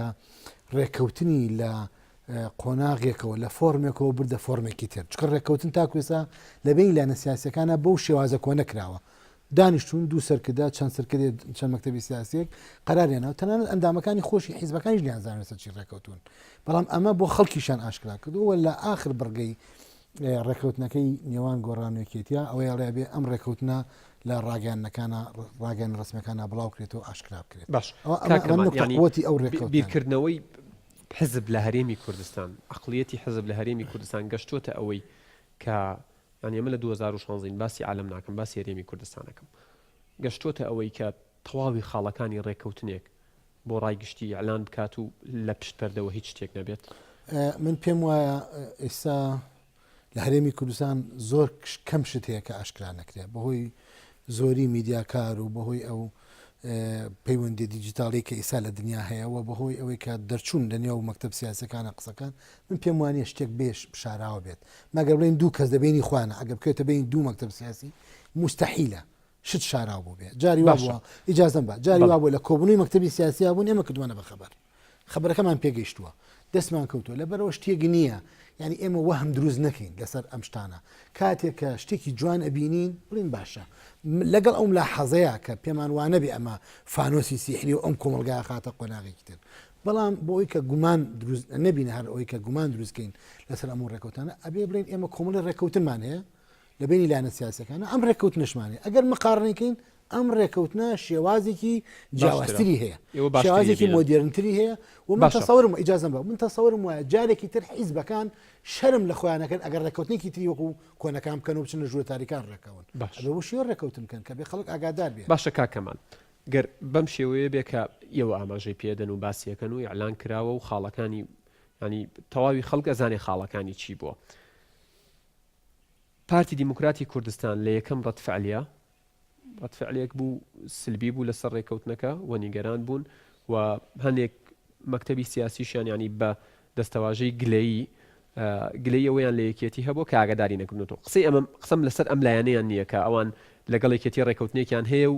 ڕێککەوتنی لە قۆناغێکەوە لە فۆرمێکەوە بردە فۆرمێکی تر چکە ڕێککەوتن تاکوێسا لە بین لایەنە سیاسەکانە بەو شێوازە کۆ نەکراوە دانیشتوون دوو سەرکردە چەند سەرکردێ چەند مەکتەبی سیاسیەک قەراریان ناوە تەنانەت ئەندامەکانی خۆشی حیزبەکانیش نیانزانن لەسەر چی ڕێکەوتون بەڵام ئەمە بۆ خەڵکیشان ئاشکرا کردووە لە ئاخر بڕگەی ڕێکەوتنەکەی نێوان گۆڕان و یەکێتیە ئەوەی ئەڵێ بێ ئەم ڕێکەوتنە لە ڕاگەیاندنەکانە ڕاگەیان ڕسمەکانە بڵاو کرێتەوە ئاشکرا بکرێت باش ئەوە ئەمە کاک ئەمە کەمال نقطە یانی قوتی ئەو ڕێکەوتنە بیرکردنەوەی حزب لە هەرێمی کوردستان عەقڵیەتی حزب لە هەرێمی کوردستان گەشتووەتە ئەوەی کە یانی ئەمە لە 2016 ین باسی عالەم ناکەم باسی هەرێمی کوردستان ئەکەم گەشتۆتە ئەوەی کە تەواوی خاڵەکانی ڕێککەوتنێک بۆ ڕای گشتی ئیعلان بکات و لە پشت پەردەوە هیچ شتێک نەبێت؟ من پێم وایە ئێستا لە هەرێمی کوردستان زۆر کەم شت هەیە کە ئاشکرا نەکرێت بەهۆی زۆری میدیاکار و بەهۆی ئەو پەیوەندی دیجیتاڵی کە ئیسا لە دنیا هەیە و بەهۆی ئەوەی کە دەرچوون لە نێو مەکتب سیاسەکانە قسەکان من پێم وانە شتێک بێش شاراوە بێت مەگەر بڵێن دوو کەس لە بینی خوانە ئەگە بکەوێتە بین دوو مەکتب سیاسی مستحیلە شت شاراو بوو بێ جاری وا بووە ئیجازم بە جاری وا بوو لە کۆبوونەوەی مەکتەبی سیاسیا بوون ئێمە کردوانە بە خەبەر خەبەرەکەمان پێگەیشتووە دەستمان کەوتووە لەبەرەوە شتێک نییە یعنی ئێمە وەهم دروست نەکەین لەسەر ئەم شتانە کاتێک کە شتێکی جوان ئەبینین بڵین باشە لەگەڵ ئەو لا حەزەیە کە پێمان وانەبێ ئەمە فانۆسی سیحری و ئەم کۆمەلگا خاتە قۆناغێکی تر بەڵام بۆ ئەوی کە گومان دروست نەبین هەر ئەوی کە گومان دروستکەین لەسەر ئەم ڕێکوتانە ئەبێ بڵێن ئێمە کۆمەڵی ڕێککەوتنمان هەیە لە بینی لایەنە سیاسەکانە ئەم ڕێککەوتنەشمان هەیە ئەگەر مقارنەی کەین ئەم ڕێککەوتنە شێوازێکی جیاوازتری هەیە شێوازێکی مۆدێرنتری هەیە و من تەسەورم ئیجازەم بە من تەسەورم وایە جارێکی تر حیزبەکان شەرم لە خۆیانەکەن ئەگەر ڕێککەوتنێکی تری وەکو کۆنەکان بکەن و بچنە ژوورە تاریکان ڕێکەون باش بۆ شێوە ڕێککەوتن بکەن کە بێ خەڵک ئاگادار بێ باشە کاک کەمال گەر بەم شێوەیە بێ کە ئێوە ئاماژەی پێدەن و باسیەکەن و ئیعلان کراوە و خاڵەکانی ینی تەواوی خەڵک ئەزانێ خاڵەکانی چی بووە پارتی دیموکراتی کوردستان لە یەکەم ڕەد فعلیا ڕەد فعلێک بوو سلبی بوو لەسەر ڕێککەوتنەکە و نیگەران بوون و هەندێک مەکتەبی سیاسیشیان ینی بە دەستەواژەی گلەیی گلەی ئەوەیان لە یەکێتی هەبوو کە ئاگاداری نەکردنەوە قسەی ئەمە قسەم لەسەر ئەم لایەنەیان نییە کە ئەوان لەگەڵ یەکێتی ڕێککەوتنێکیان هەیە و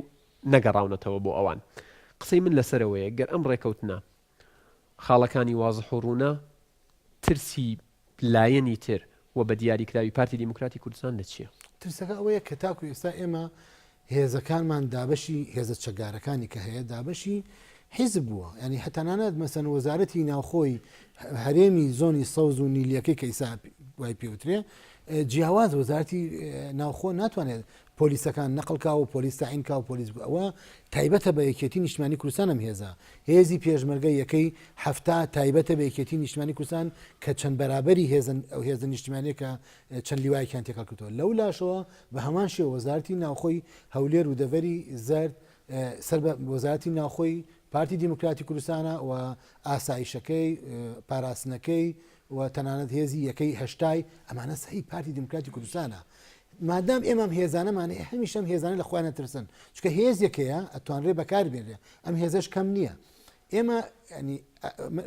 نەگەڕاونەتەوە بۆ ئەوان قسەی من لەسەرەوەیە گەر ئەم ڕێککەوتنە خاڵەکانی وازح و ڕوونە ترسی لایەنی تر و بە دیاریکراوی پارتی دیموکراتی کوردستان لە چییە؟ ترسەکە ئەوەیە کە تاکو ئێستا ئێمە هێزەکانمان دابەشی هێزە چەکدارەکانی کە هەیە دابەشی حیزب بووە ینی هەتەنانەت مەسەن وەزارەتی ناوخۆی هەرێمی زۆنی سەوز و نیلیەکەی کە ئیسا وای پێوترێ جیاواز وەزارەتی ناوخۆ ناتوانێت پۆلیسەکان نەقڵ کا و پۆلیس تەعین کا و پۆلیس ئەوە تایبەتە بە یەکێتی نیشتمانی کوردستان ئەم هێزە هێزی پێشمەرگە یەکەی 70 تایبەتە بە یەکێتی نیشتمانی کوردستان کە چەند بەرابەری هێزن ئەو هێزە نیشتمانیە کە چەند لیوایەکیان تێکەڵ کردووە لەو لاشەوە بە هەمان شێوە وەزارەتی ناوخۆی هەولێر و دەڤەری زەرد سەر بە وەزارەتی ناوخۆی پارتی دیموکراتی کوردستانە و ئاسایشەکەی پاراستنەکەی و تەنانەت هێزی یەکەی هەشتای ئەمانە سەی پارتی دیموکراتی کوردستانە مادام ئێمە ئەم هێزانەمان هەیە هەمیشە ئەم هێزانە لە خۆیان ئەترسن چونکە هێزێک هەیە ئەتوانرێ بەکار بێنرێ ئەم هێزەش کەم نییە ئێمە ینی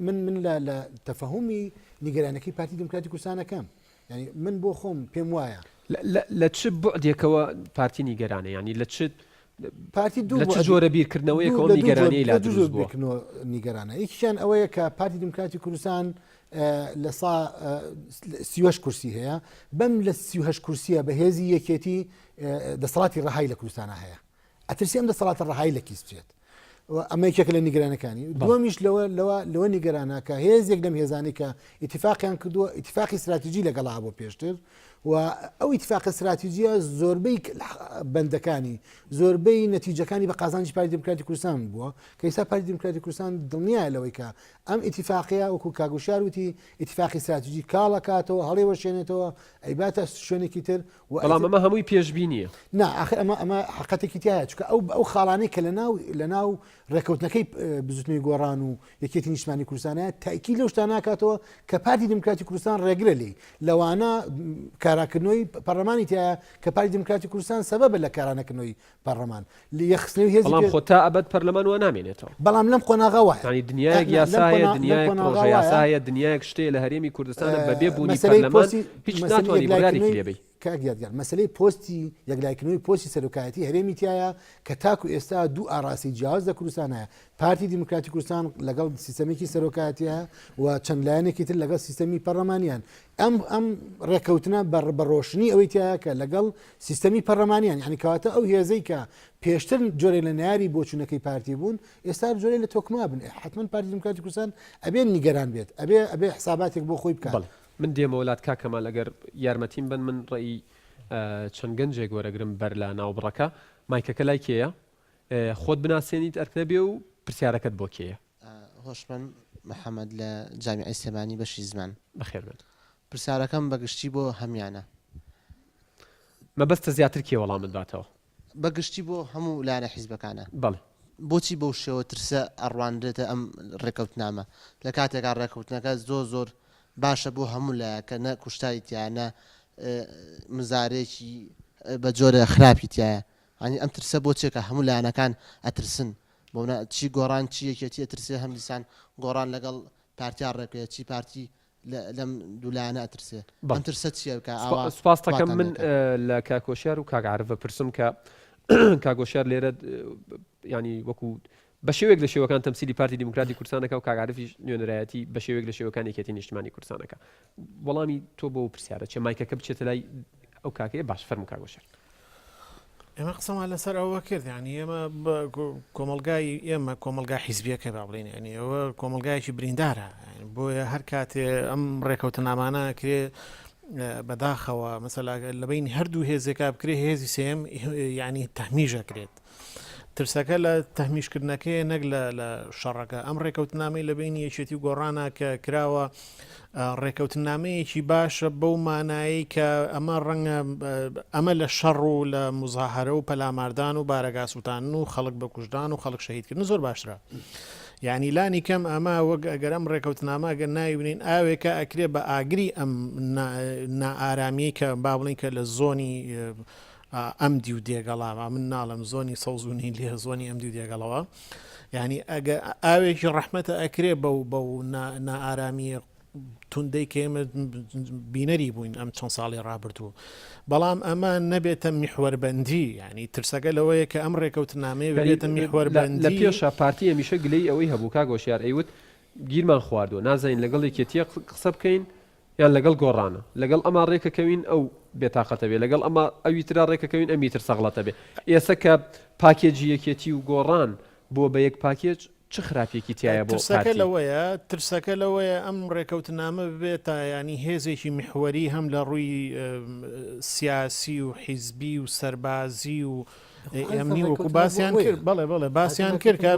من من لە لە تەفەهومی نیگەرانەکەی پارتی دیموکراتی کوردستانەکەم ینی من بۆ خۆم پێم وایە لە چ بوعدێکەوە پارتی نیگەرانە ینی لە چ پارتی دوو لە چ جۆرە بیرکردنەوەیەکەوە نیگەرانی لا دروست بووە نیگەرانە یەکیان ئەوەیە کە پارتی دیموکراتی کوردستان لە سا 38 کورسی هەیە بەم لە 38 کورسیە بە هێزی یەکێتی دەسەڵاتی ڕەهای لە کوردستانە هەیە ئەترسی ئەم دەسەڵاتە ڕەهای لە کیس بچێت ئەمە یەکێکە لە نیگەرانەکانی دووەمیش لەوە لەوە لەوە نیگەرانە کە هێزێک لەم هێزانی کە ئیتفاقیان کردووە ئیتفاقی استراتیژی لەگەڵا بۆ پێشتر و ئەو ئیتفاقە استراتیژیە زۆربەی بەندەکانی زۆربەی نەتیجەکانی بە قازانجی پارتی دیموکراتی کوردستان بووە کە ئێستا پارتی دیموکراتی کوردستان دڵنیایە لەوەی کە ئەم ئیتفاقەیە وەکو کاک وشیار وتی ئیتفاقی استراتیژی کاڵ ئەکاتەوە هەڵیوەشێنێتەوە ئەیباتە شوێنێکی تر و بەڵام ئەمە هەمووی پێشبینیە. نا ئاخر ئەمە ئەمە حەقەتێکی تیایە چونکە ئەو ئەو خاڵانەی کە لە ناو لە ناو ڕێکەوتنەکەی بزوتنەوەی گۆڕان و یەکێتی نیشتمانی کوردستانە تاکی لەو شتانە ناکاتەوە کە پارتی دیموکراتی کوردستان ڕێگرە لێی لەوانە کە. کاراکردنەوەی پەرلەمانی تایە کە پارتی دیموکراتی کوردستان سەبەبە لە کارانەکردنەوەی پەرلەمان یەخستنەوەی هێزی بەڵام خۆ تا ئەبەد پەرلەمان وا نامێنێتەوە. بەڵام لەم قۆناغە وایە. یانی دنیایەک یاسا هەیە، دنیایەک پڕۆژە یاسا هەیە، دنیایەک شت هەیە لە هەرێمی کوردستانە بەبێ بوونی پەرلەمان هیچ ناتوانی بڕیارێکی لێ بەی. کاک یادگار مەسەلەی پۆستی یەکلایکردنەوەی پۆستی سەرۆکایەتی هەرێمی تایە کە تاکو ئێستا دوو ئاڕاستەی جیاواز لە کوردستان هەیە پارتی دیموکراتی کوردستان لەگەڵ سیستەمێکی سەرۆکایەتیە و چەند لایەنێکی تر لەگەڵ سیستەمی پەرلەمانیان ئەم ئەم ڕێکەوتنە بە بە ڕۆشنی ئەوەی تایە کە لەگەڵ سیستەمی پەرلەمانیان یعنی کەواتە ئەو هێزەی کە پێشتر جۆرێ لە ناری بۆچوونەکەی پارتی بوون ئێستا جۆرێ لە تۆکما بن حتمما پارتی دیموکراتی کوردستان ئەبێ نیگەران بێت ئەبێ ئەبێ حساباتێک بۆ خۆی بکات. من دێمەوە لات کاک کەمال ئەگەر یارمەتیم بەن من ڕێی چەند گەنجێک وەرەگرم بەر لە ناوبڕەکە مایکەکە لای کێیە خۆت بناسێنیت ئەرک نەبێ و پرسیارەکەت بۆ کێیە؟ هۆشمەند محەمەد لە جامیعەی سلێمانی بەشی زمان. بەخێر بێن. پرسیارەکەم بە گشتی بۆ هەمیانە. مەبەستە زیاتر کێ وەڵامت باتەوە؟ بە گشتی بۆ هەموو لایەنە حیزبەکانە. بەڵێ. بۆچی بەو شێوە ترسە ئەڕوانرێتە ئەم ڕێکەوتنامە؟ لە کاتێکا ڕێکەوتنەکە زۆر زۆر باشە بۆ هەموو لایەکە نە کوشتاری تیایە نە مزارێکی بە جۆرە خراپی تیایە. یانی ئەم ترسە بۆ چیە کە هەموو لایەنەکان ئەترسن بۆ چی گۆڕان چی یەکێتی ئەترسێ هەم دیسان گۆڕان لەگەڵ پارتیا ڕێکەیە چی پارتی لەم دوو لایەنە ئەترسێ ئەم ترسە چییە کە ئاوا سوپاستەکەم من لە کاک هۆشیار و کاک عارف بپرسم کە کاک هۆشیار لێرە ینی وەکو بە شێوەیەک لە شێوەکان تەمسیلی پارتی دیموکراتی کوردستانەکە و کاک عارفیش نوێنەرایەتی بە شێوەیەک لە شێوەکان یەکێتی نیشتمانی کوردستانەکە وەڵامی تۆ بۆ پرسیارە چێ مایکەکە بچێتە لای ئەو کاکەیە باش فەرموو کاک هۆشیار. ئێمە قسەمان لەسەر ئەوە کرد یعنی ئێمە کۆمەلگای ئێمە کۆمەلگا حیزبیەکە با بڵین ینی ئەوە کۆمەلگایەکی بریندارە بۆیە هەر کاتێ ئەم ڕێکەوتنامانە کرێ بەداخەوە مەسەلا لە بین هەردوو هێزێکا بکرێ هێزی سێم ینی تەمیژە کرێت ترسەکە لە تەهمیشکردنەکەیە نەک لە شەڕەکە. ئەم ڕێکەوتنامەی لە بەینی یەکێتی و گۆڕانا کە کراوە ڕێکەوتنامەیەکی باشە بەو مانایەی کە ئەمە ڕەنگە ئەمە لە شەڕ و لە مزاهرە و پەلاماردان و بارەگاسووتان و خەڵک بە کوشتدان و خەڵک شەهیدکردن زۆر باشترە. یعنی لانی کەم ئەمە وەک ئەگەر ئەم ڕێکەوتنامە ئەگەر ناوی بنین ئاوێکە ئەکرێ بە ئاگری ئەم نائارامیەی کە با بڵین کە لە زۆنی ئەم دیو دێگەڵە من ناڵێم زۆنی سەوز و نیلیە زۆنی ئەم دیو دێگەڵەوە یعنی ئەگە ئاوێکی ڕەحمەتە ئەکرێ بەو بەو نائارامیە توندەی کە ئێمە بینەری بووین ئەم چەند ساڵی ڕابردوو بەڵام ئەمە نەبێتە میحوەربەندی ینی ترسەکە لەوەیە کە ئەم ڕێکەوتنامەیە بێتە میحوەربەندی لە پێشە پارتی هەمیشە گلەی ئەوەی هەبوو کاک هۆشیار ئەیوت گیرمان خواردووە نازانین لەگەڵ یەکێتیە قسە بکەین یان لەگەڵ گۆڕانە لەگەڵ ئەما ڕێکەکەوین ئەو بێتاقەتە بێ لەگەڵ ئەما ئەوی ترا ڕێکەکەوین ئەمی تر سەغڵەتە بێ ئێسە کە پاکێجی یەکێتی و گۆڕان بووە بە یەک پاکێج چ خراپیەکی تیایە بۆ ترسەکە پارتی؟ لەوەیە ترسەکە لەوەیە ئەم ڕێکەوتنامە ببێت تا ینی هێزێکی میحوەری هەم لە ڕووی سیاسی و حیزبی و سەربازی و ئەمنی وەکو باسیان کرد بەڵێ بەڵێ باسیان کرد کە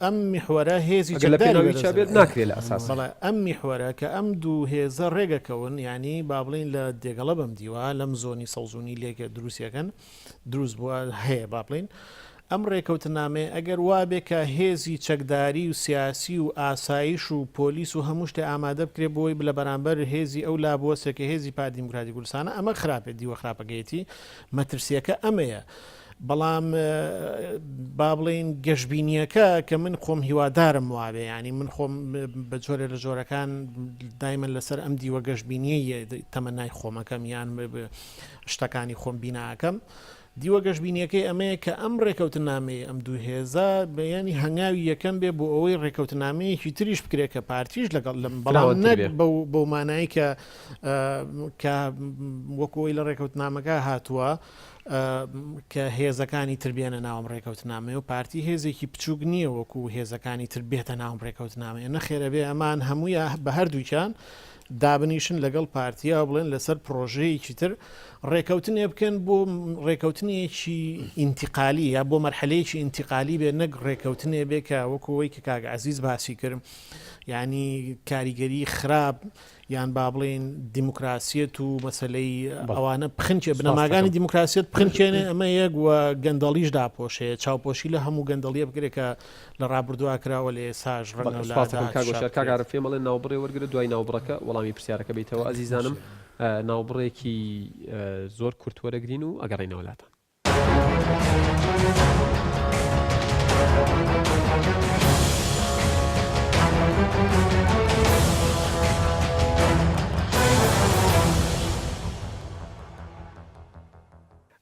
ئەم میحوەرە هێزی ئەگەر لە پێناوی چا بێت ناکرێ لە ئەساس. بەڵێ ئەم میحوەرە کە ئەم دوو هێزە ڕێگەکەون یانی با بڵێین لە دێگەڵە بەم دیوە لەم زۆنی سەوزونی لێکە دروستیەکەن دروست بووە هەیە با بڵێین ئەم ڕێکەوتنامەیە ئەگەر وابێ کە هێزی چەکداری و سیاسی و ئاسایش و پۆلیس و هەموو شتێ ئامادە بکرێ بۆی لە بەرامبەر هێزی ئەو لا بوەسێ کە هێزی پارتی دیموکراتی کوردستانە ئەمە خراپێ دیوە خراپەکەیەتی مەترسیەکە ئەمەیە. بەڵام با بڵێین گەشبینیەکە کە من خۆم هیوادارم وابێ ینی من خۆم بە جۆرێ لە جۆرەکان دایمەن لەسەر ئەم دیوە گەشببینیە تەمەنای خۆمەکەم یان شتەکانی خۆم بیناکەم دیوە گەشببینیەکەی ئەمەیە کە ئەم ڕێکەوتنامەی ئەم دوو هێزە بەیانی هەنگاوی یەکەم بێ بۆ ئەوەی ڕێکەوتنامەیەکی تریش بکرێت کە پارتیش لەگەڵ لەم بەڵام نەک بەو مانایی کە کە وەکو ئەوەی لە ڕێکەوتنامەکە هاتووە کە هێزەکانی تر بێنە ناوم ڕێکەوتنامەیە و پارتی هێزێکی بچووک نییە وەکو هێزەکانی تر بێتە ناوم ڕێکەوتنامەیە نەخێرە بێ ئەمان هەموویە بە هەردووکیان دابنیشن لەگەڵ پارتیا بڵێن لەسەر پرۆژەیەکی تر ڕێکەوتنێ بکەن بۆ ڕێکەوتنێکی ئینتیقالی یا بۆ مەرحەلەیەکی ئینتیقالی بێ نەک ڕێکەوتنێ بێ کە وەکو ئەوەی کە کاک عەزیز باسی کرد یعنی کاریگەری خراپ. یان با بڵێین دیموکراسیەت و مەسەلەی ئەوانە بخنکێ بنەماگانی دیموکراسیەت بخنکێنێ ئەمە یەک و گەندەڵیش داپۆشێ چاوپۆشی لە هەموو گەندەڵیە بکرێت کە لە ڕابردووا کراوە لە ئێساش ڕەنگە لە کاک کاک عارف پێم ئەڵێن ناوبڕێ وەرگرە دوای ناوبڕەکە وەڵامی پرسیارەکە بیتەوە ئەزیزانم ناوبڕێکی زۆر کورت وەرەگرین و ئەگەڕێینەوە لاتان.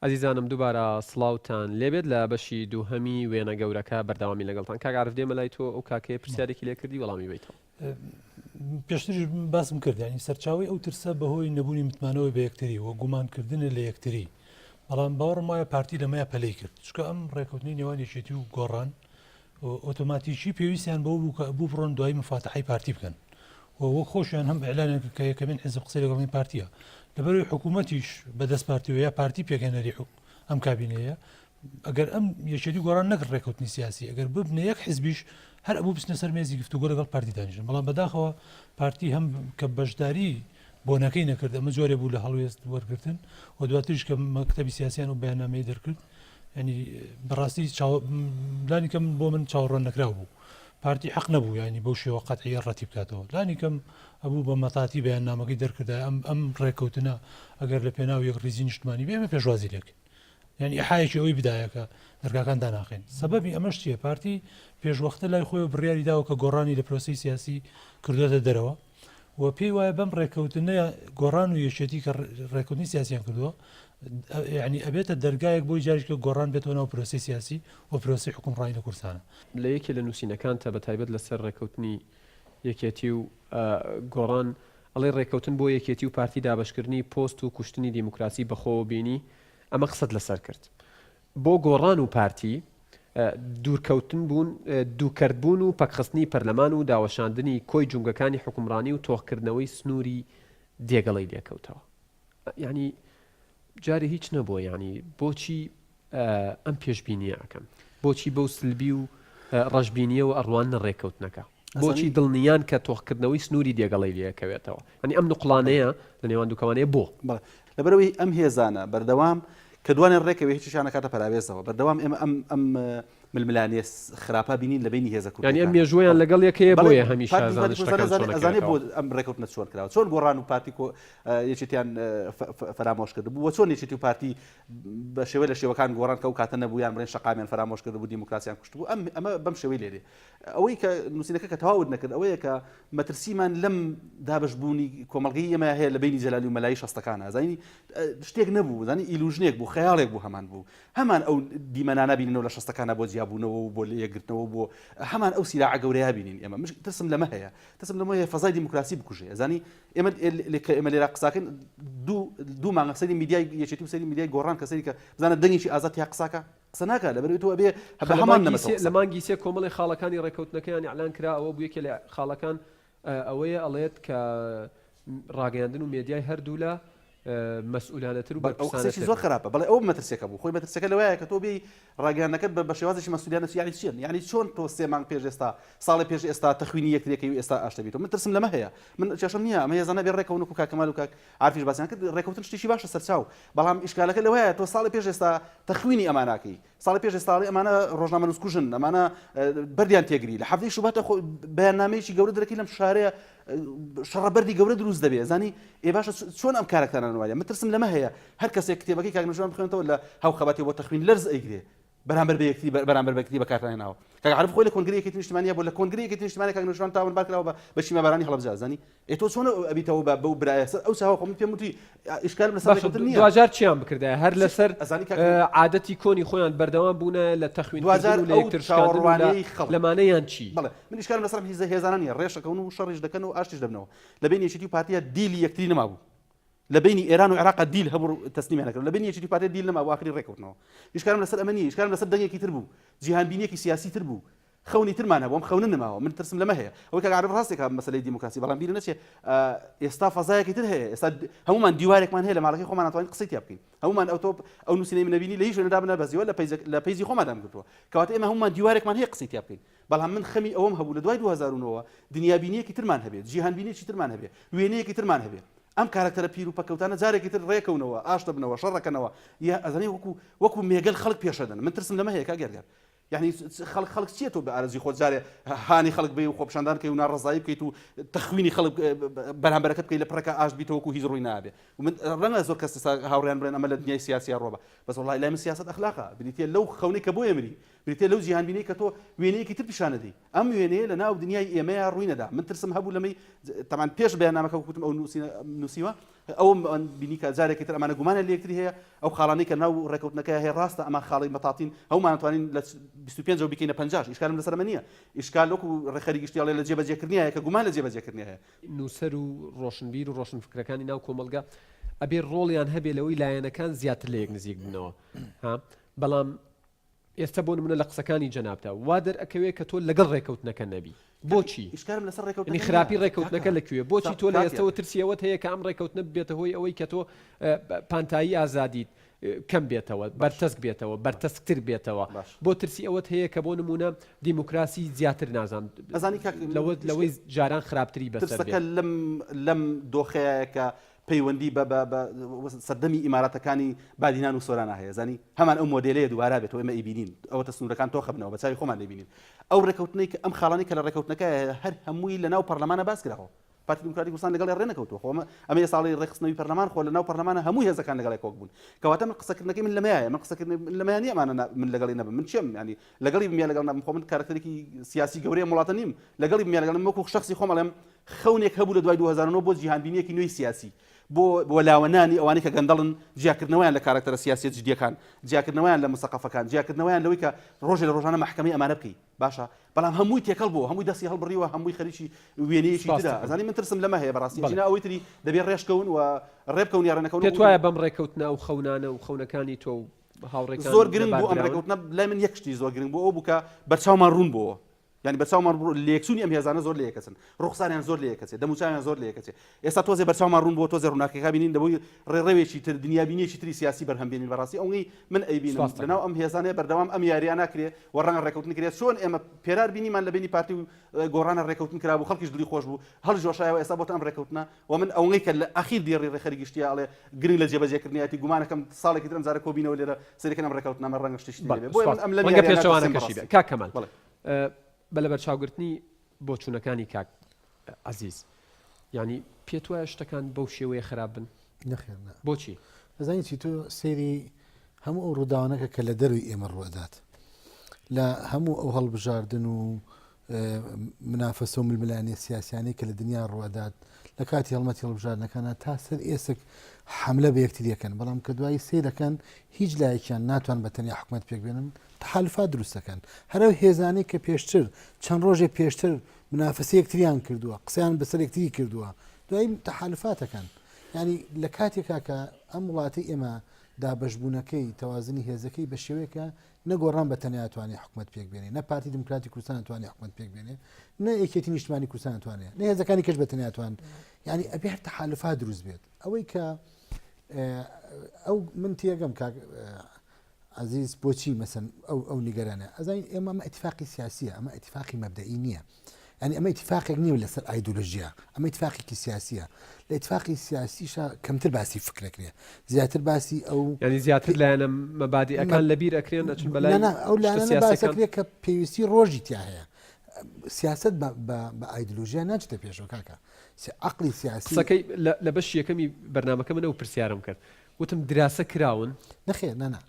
ئەزیزانم دووبارە سڵاوتان لێبێت لە بەشی دووهەمی وێنە گەورەکە بەردەوامی لەگەڵتان کاک عارف دێمە لای تۆ ئەو کاکەیە پرسیارێکی لێکردی وەڵامی بیتەوە. پێشتریش باسم کرد ینی سەرچاوی ئەو ترسە بەهۆی نەبوونی متمانەوەی بە یەکتری و گومانکردنە لە یەکتری بەڵام باوەڕم وایە پارتی لەمەیە پەلەی کرد چکە ئەم ڕێکوتنی نێوان یەکێتی و گۆڕان ئۆتۆماتیکی پێویستیان بەوە بوو کە ئەبوو بڕۆن دوای مفاتحەی پارتی بکەن و وەک خۆشیان هەم ئیعلانیان کرد کە یەکەمین حیزب قسەی لەگەڵ پارتیە لەبەرەوەی حکوومەتیش بەدەست پارتیەوە یا پارتی پێکهێنەری ئەم کابینەیە ئەگەر ئەم یەکێتی گۆڕان نەک ڕێکەوتنی سیاسی ئەگەر ببنە یەک حزبیش هەر ئەبوو بچنە سەر مێزی گفتوگۆ لەگەڵ پارتی دانیشن بەڵام بەداخەوە پارتی هەم کە بەشداری بۆنەکەی نەکرد ئەمە جۆرێ بوو لە هەڵوێست وەرگتن و دواتریش کە مەکتەبی سیاسیان و بەیاننامەی دەرکرد ینی بەڕاستی لانی کەم بۆ من چاوەڕوان نەکراو بوو پارتی حەق نەبوو ینی بەو شێوە قەتعیە ڕەتی بکاتەوە لانی کەم ئەبوو بە مەتاتی بەیاننامەکەی دەرکردا ئەم ئەم ڕێککەوتنە ئەگەر لە پێناو یەک ڕیزی نیشتمانی بێ ئێمە پێشوازی لێکن یعنی ئیحایەکی ئەوەی بدایە کە دەرگاکان داناخەین سەبەبی ئەمەش چییە پارتی پێشوەختە لای خۆی بڕیاری داوە کە گۆڕانی لە پرۆسەی سیاسی کردوێتە دەرەوە و پێی وایە بەم ڕێککەوتنە گۆڕان و یەکێتی کە ڕێککەوتنی سیاسیان کردووە یعنی ئەبێتە دەرگایەک بۆی جاریش کە گۆڕان بێتەوە ناو پرۆسەی سیاسی و پرۆسەی حوکمڕانی لە کوردستانە. لە یەکێ لە نووسینەکانتا بە تایبەت لەسەر ڕێککەوتنی یەکێتی و گۆڕان ئەڵێی ڕێککەوتن بۆ یەکێتی و پارتی دابەشکردنی پۆست و کوشتنی دیموکراسی بەخۆوە بینی ئەمە قسەت لەسەر کرد بۆ گۆڕان و پارتی دوورکەوتن بوون، دووکەرت بوون و پەکخستنی پەرلەمان و داوەشاندنی کۆی جومگەکانی حوکمڕانی و تۆخکردنەوەی سنووری دێگەڵەی لێکەوتەوە. یانی جارێ هیچ نەبووە یانی بۆچی ئەم پێشبینیە ئەکەن؟ بۆچی بەو سلبی و ڕەشبینیەوە ئەڕواننە ڕێککەوتنەکە؟ بۆچی دڵنیان کە تۆخکردنەوەی سنووری دێگەڵەی لێکەوێتەوە؟ یانی ئەم نوقڵانەیە لە نێوان دووکەوانەیە بۆ؟ بەڵێ لەبەرئەوەی ئەم هێزانە بەردەوام کە دوانیان ڕێکەوێ هیچیشیان ئەکاتە پەراوێزەوە بەردەوام ئێمە ئەم ئەم ململانێ خراپە بینین لە بینی هێزە کوردیەکان. یانی ئەم مێژووەیان لەگەڵ یەک هەیە بۆیە هەمیشە زانست شتەکان چۆن ئەزانێ بۆ ئەم ڕێکەوتنە چۆن کراوە چۆن گۆڕان و پارتی کۆ یەکێتیان فەرامۆش کردبوو و چۆن یەکێتی و پارتی بە شێوەی لە شێوەکان گۆڕان کە ئەو کاتە نەبوو یان بڵێن شەقامیان فەرامۆش کردبوو دیموکراسیان کوشتبوو ئەم ئەمە بەم شێوەی لێ دێ ئەوەی کە نووسینەکە کە تەواوت نەکرد ئەوەیە کە مەترسیمان لەم دابشبوونی کۆمەڵگەی ئێمە هەیە لە بینی جەلالی و مەلایی شەستەکانە زانی شتێک نەبوو زانی illusion ێک بوو خەیاڵێک بوو هەمان بوو هەمان ئەو دیمەنانە بیننەوە لە شەستەکانە بۆ جیابوونەوە و بۆ یەکگرتنەوە بۆ هەمان ئەو سیراعە گەورەیە بینین ئێمە مش ترسم لەمە هەیە ترسم لەمە هەیە فەزای دیموکراسی بکوژێ زانی ئێمە کە ئێمە لێرە قساکەین دوو دوو مانگە سەری میدیای یەکێتی و سەری میدیای گۆڕان کە سەری کە بزانە دەنگێکی ئازاد تیا قساکە قسە ناکا لەبەرئەوەی تۆ ئەبێ بە هەمان نەمەتەوە قسە لە مانگی سێ کۆمەڵی خاڵەکانی ڕێکەوتنەکەیان ئیعلان کرا ئەوە بوو یەکێ لە خاڵەکان ئەوەیە ئەڵێت کە ڕاگەیاندن و مێدیای هەردوولا مەسئولانەتر و بەڵێ ئەو قسەیەکی زۆر خراپە بەڵێ ئەو مەترسیەکە بوو خۆی مەترسیەکە لەوەیە کە تۆ بێی ڕاگەیاندنەکەت بە شێوازێکی مەسئولیانە چی یانی چییە یانی چۆن تۆ سێ مانگ پێش ئێستا ساڵێ پێش ئێستا تەخوینی یەکترێکەی و ئێستا ئاشتە بیتەوە من ترسم لەمە هەیە من کێشەم نییە ئەمە هێزانە بێ ڕێکەون وەکو کاک کەمال و کاک عارفیش باسیان کرد ڕێکەوتن شتێکی باشە سەرچاو بەڵام ئیشکالەکە لەوەیە تۆ ساڵی پێش ئێستا تەخوینی ئەماناکەی ساڵی پێش ئێستا ئەڵێ ئەمانە ڕۆژنامەنووس کوژن ئەمانە بەردیان تێگری لە حەفتەی شوباتە خۆ بەیاننامەیەکی گەورە دەرەکەی لەم شارەیە شەڕە بەردی گەورە دروست دەبێ زانی ئێ باشە چۆن ئەم کارەکتەرانە وایە من ترسم لەمە هەیە هەر کەسێک کتێبەکەی کاک نەوشیروان بخوێنێتەوە لە هاوخەباتی بۆ تەخوین لەرز ئەیگرێ بەرامبەر بە یەکتری بەرامبەر بە یەکتری بەکارتان هێناوە کاک عارف خۆی لە کۆنگرەی یەکێتی نیشتمانیە بۆ لە کۆنگرەی یەکێتی نیشتمانی کاک نەوشیروان تاوانبار کراوە بە بە شیمابارانی هەڵەبجە زانی ئێ تۆ چۆن ئەبیتەوە بە بەو برایە سەر ئەو چاوە خۆ من پێم وتی ئیشکالم لەسەر باشە ڕێکەوتن نییە دواجار چیان بکردایە هەر لەسەر ئەزانی کاک عادەتی کۆنی خۆیان بەردەوام بوونایە لە تەخوین دواجار کردن و لە ئەو یەکتر شکاندن و لە چاوەڕوانیەی خەڵک لەمانە یان چی؟ بەڵێ من ئیشکالم لەسەر ئەم هیزە هێزانە نییە ڕێشەکەون و شەڕیش دەکەن و ئاشتیش دەبنەوە لە بەینی یەکێتی و پارتیە دیلی یەکتری نەمابوو لە بەینی ئێران و عێراقا دیل هەبوو تەسلیمیان نەکرد لە بەینی یەکێتی و پارتیە دیل نەمابوو ئاخری ڕێکەوتنەوە ئیشکالم لەسەر ئەمە نییە ئیشکالم لەسەر دەنگێکی تر بوو جیهانبینیەکی سیاسی تر بوو. خەونی ترمان هەبوو ئەم خەونە نەماوە من ترسم لەمە هەیە ئەوەی کاک عارف ڕاستێکە مەسەلەی دیموکراسی بەڵام بیر نەچێ ئێستا فەزایەکی تر هەیە ئێستا هەمومان دیوارێکمان هەیە لە ماڵەکەی خۆمان ناتوانین قسەی تیا بکەین هەمومان ئەو تۆپ ئەو نووسینەی منە بینی لە هیچ شوێنێدا نەبەزیوە لە page لە page ی خۆمان دامگرتووە کەواتە ئێمە هەمومان دیوارێکمان هەیە قسەی تیا بکەین بەڵام من خەمی ئەوەم هەبوو لە دوای 2009ەوە دنیابینیەکی ترمان هەبێت جیهانبینیەکی ترمان هەبێت وێنەیەکی ترمان هەبێت ئەم کارەکتەرە پیر و پەکەوتانە جارێکی تر ڕێکەونەوە ئاش دەبنەوە شەڕەکەنەوە یا ئەزانی وەکو وەکو مێگەل خەڵک پێشەدەن من ترسم لەمە هەیە کاک یادگار یانی خەڵک خەڵک چییە تۆ بە ئارەزوی خۆت جارێ هانی خەڵک بی و خۆپیشاندان بکەی و ناڕەزایی بکەیت و تەخوینی خەڵک بەرامبەرەکەت بکەی لە پڕەکە ئاشت بیتەوە وەکو هیچ ڕووی نابێ و من ڕەنگە زۆر کەس ئێستا هاوڕێیان بڵێن ئەمە لە دنیای سیاسیا ڕۆبە بەس وەڵای لای من سیاسەت ئەخلاقە بریتیە لەو خەونەی کە بۆیە مری بریتیە لەو جیهانبینەی کە تۆ وێنەیەکی تر پیشانەدەی ئەم وێنەیە لە ناو دنیای ئێمەیا ڕووی نەدا من ترسم هەبوو لەمەی تەمان پێش بەیاننامەکە وتم ئەو نووسیوە ئەوم بینی کە جارێکی تر ئەمانە گومانیان لە یەکتری هەیە، ئەو خاڵانەی کە ناو ڕێکەوتنەکە هەیە ڕاستە ئەمان خاڵی مەتاتین، هەموومان ئەتوانین لە 25 ەوە بیکەینە پەنجاش، ئیشکالم لەسەر ئەمە نییە، ئیشکال وەکو ڕێکخەری گشتی ئەڵێ لە جێبەجێکردنی هەیە کە گومان لە جێبەجێکردنی هەیە. نووسەر و ڕۆشنبیر و ڕۆشنفکرەکانی ناو کۆمەڵگە ئەبێ ڕۆڵیان هەبێ لەوەی لایەنەکان زیاتر لە یەک نزیک بنەوە ها بەڵام ئێستا بۆ نمونە لە قسەکانی جەنابتا وا دەرئەکەوێ کە تۆ لەگەڵ ڕێکەوتنەکە نەبی بۆچی؟ ئیشکالم لەسەر ڕێکەوتنەکە یعنی نییە خراپی ڕێکەوتنەکە کاکە لە کوێ؟ بۆچی تۆ لە کاک ئێستەوە ترسی ئەوەت هەیە کە ئەم ڕێکەوتنە ببێتە هۆی ئەوەی کە تۆ پانتایی ئازادیت کەم بێتەوە، باش بەرتەسک بێتەوە، باش بەرتەسکتر بێتەوە؟ باش بۆ ترسی ئەوەت هەیە کە بۆ نمونە دیموکراسی زیاتر نازانم ئەزانی کاک لەوە لەوەی جاران خراپتری بەسەر ترسەکە بێت؟ لەم لەم دۆخەیە کە پەیوەندی بە بە بە سەردەمی ئیماراتەکانی بادینان و سۆرانا هەیە زانی هەمان ئەو مۆدێلەیە دووبارە بێتەوە ئێمە ئەیبینین ئەوەتە سنوورەکان تۆخە بنەوە بە چاوی خۆمان دەیبینین ئەو ڕێکەوتنەی کە ئەم خاڵانەی کە لە ڕێکەوتنەکە هەیە هەر هەمووی لە ناو پەرلەمانە باس کراوە پارتی دیموکراتی کوردستان لەگەڵی ڕێنەکەوتووە خۆ ئەمە ئەمە ساڵی ڕێکخستنەوەی پەرلەمان خۆ لە ناو پەرلەمانە هەموو هێزەکان لەگەڵی کۆک بوون کەواتە من قسەکردنەکەی من لەمەیە من قسەکردن من لەمەیە نییە ئەمانە من لەگەڵی نەبم من چێم ینی لەگەڵی بم یا لەگەڵ نەبم خۆ من کارکتەرێکی سیاسی گەورەی ئەم وڵاتە نیم لەگەڵی بم یا لەگەڵ وەکو شخصی خۆم ئەڵێم خەونێک هەبوو لە دوای 2009 بۆ جیهانبینییەکی نوێی سیاسی، بۆ وەلاوەنانی ئەوانەی کە گەندەڵن، جیاکردنەوەیان لە کاراکتەرە سیاسییە جدییەکان، جیاکردنەوەیان لە مسەقەفەکان، جیاکردنەوەیان لەوەی کە ڕۆژێ لە ڕۆژانە مەحکەمەی ئەمانە بکەی. باشە، بەڵام هەمووی تێکەڵ بووە، هەمووی دەستی هەڵبڕیوە، هەمووی خەریکی وێنەیەکی سوپاست ترە. دەکەم. ئەزانی من ترسم لەمە هەیە بەڕاستی، بەڵێ. ئەگینا ئەوەی تری دەبێ ڕێشکەون و ڕێبکەون یا ڕێنەکەون پێت وەکو وایە بەم ڕێکەوتنە ئەو خەونانە و خەونەکانی تۆ و هاوڕێکانت زۆر گرنگ لەبار بوو ئەم براون؟ ڕێکەوتنە، لای من یەک شتی زۆر گرنگ بوو ئەوە بوو کە بەرچاومان ڕوون بۆوە. یانی بەرچاومان ڕوون لێکچوونی ئەم هێزانە زۆر لەیەکەچن، ڕوخساریان زۆر لەیەکەچێ، دەموچاویان زۆر لەیەکەچێ. ئێستا تۆزێ بەرچاومان ڕوون بووە، تۆزێ ڕووناکیەکە بینین، دەبوو ڕێڕەوێکی تر، دنیابینییەکی تری سیاسی بەرهەم بێنین. بەڕاستی ئەوەی من ئەیبینم سوپاست دەکەم. لەناو ئەم هێزانەیە بەردەوام ئەم یارییە ناکرێ و ڕەنگە ڕێکەوتن کرێ. چۆن ئێمە پێرار بینیمان لە بەینی پارتی و گۆڕانە ڕێکەوتن کرابوو، خەڵکیش دڵی خۆش بوو، هەڵیشوەشایەوە، ئێستا بۆتە ئەم ڕێکەوتنە و من ئەوەی کە لە ئەخیر دێڕی ڕێکخەری گشتییە ئەڵێ گرنگ لە جێبەجێکردنیەتی، گومانەکەم ساڵێکی تر ئەمجارە کۆبینەوە لێرە سەیرەکەن ئەم ڕێکەوتنامە ڕەنگە شتێکی تری بەڵێ لێ بێ. بۆیە سوپاس. من ئەم لەم ڕەنگە یارییە ناترسێم پێچەوانەکەشی بێ. بەڕاستی. کاک کەمال، بەڵێ. بە لەبەرچاوگرتنی بۆچوونەکانی کاک عەزیز، یانی پێت وایە شتەکان بەو شێوەیە خراپ بن؟ نەخێر نا. بۆچی؟ ئەزانی چی تۆ سەیری هەموو ئەو ڕووداوانەکە کە لە دەروی ئێمە ڕوئەدات لە هەموو ئەو هەڵبژاردن و منافەسە و ململانێ سیاسیانەی کە لە دنیا ڕوئەدات لە کاتی هەڵمەتی هەڵبژاردنەکانە تا سەر ئێسک حملە بە یەکتریەکەن بەڵام کە دوایی سەیرەکەن هیچ لایەکیان ناتوان بە تەنیا حکومت پێک بێنن تەحالفات دروست دەکەن هەر ئەو هێزانەی کە پێشتر چەند ڕۆژێ پێشتر منافەسەی یەکتریان کردووە قسەیان بەسەر یەکتری کردووە دوایی تەحالفاتەکەن یعنی لە کاتێکا کە ئەم وڵاتی ئێمە دابەشبوونەکەی تەوازنی هێزەکەی بە شێوەیەکە نە گۆڕان بە تەنیا توانێ حکومت پێک بێنێ نە پارتی دیموکراتی کوردستان توانێ حکومت پێک بێنێ نە یەکێتی نیشتمانی کوردستان توانێ نە هێزەکانی کەش بە تەنیا توان یعنی ئەبێ هەر تەحالفات دروست بێت ئەوەی کە ئەو من تێگەم کاک عەزیز بۆچی مەسەن ئەو ئەو نیگەرانە ئەزانین ئێمە ئەمە ئیتفاقی سیاسیە ئەمە ئیتفاقی مەبدەئی نییە یعنی ئەمە ئیتفاقێک نییە لەسەر ئایدۆلۆژیا ئەمە ئیتفاقێکی سیاسیە لە ئیتفاقی سیاسیشا کەمتر باسی فکرەکرێ زیاتر باسی ئەو یعنی زیاتر لایەنە مەبادیئەکان لەبیر ئەکرێن ئەچن بەلای نا ئەو شتە لایەنە سیاسیەکان باسەکرێ کە پێویستی ڕۆژی تیا هەیە سیاست بە ئایدۆلۆژیا ناچێتە پێشەوە کاکە عەقڵی سیاسی قسەکەی لە بەشی یەکەمی بەرنامەکە من ئەو پرسیارەم کرد وتم دراسە کراون؟ نەخێر نا نا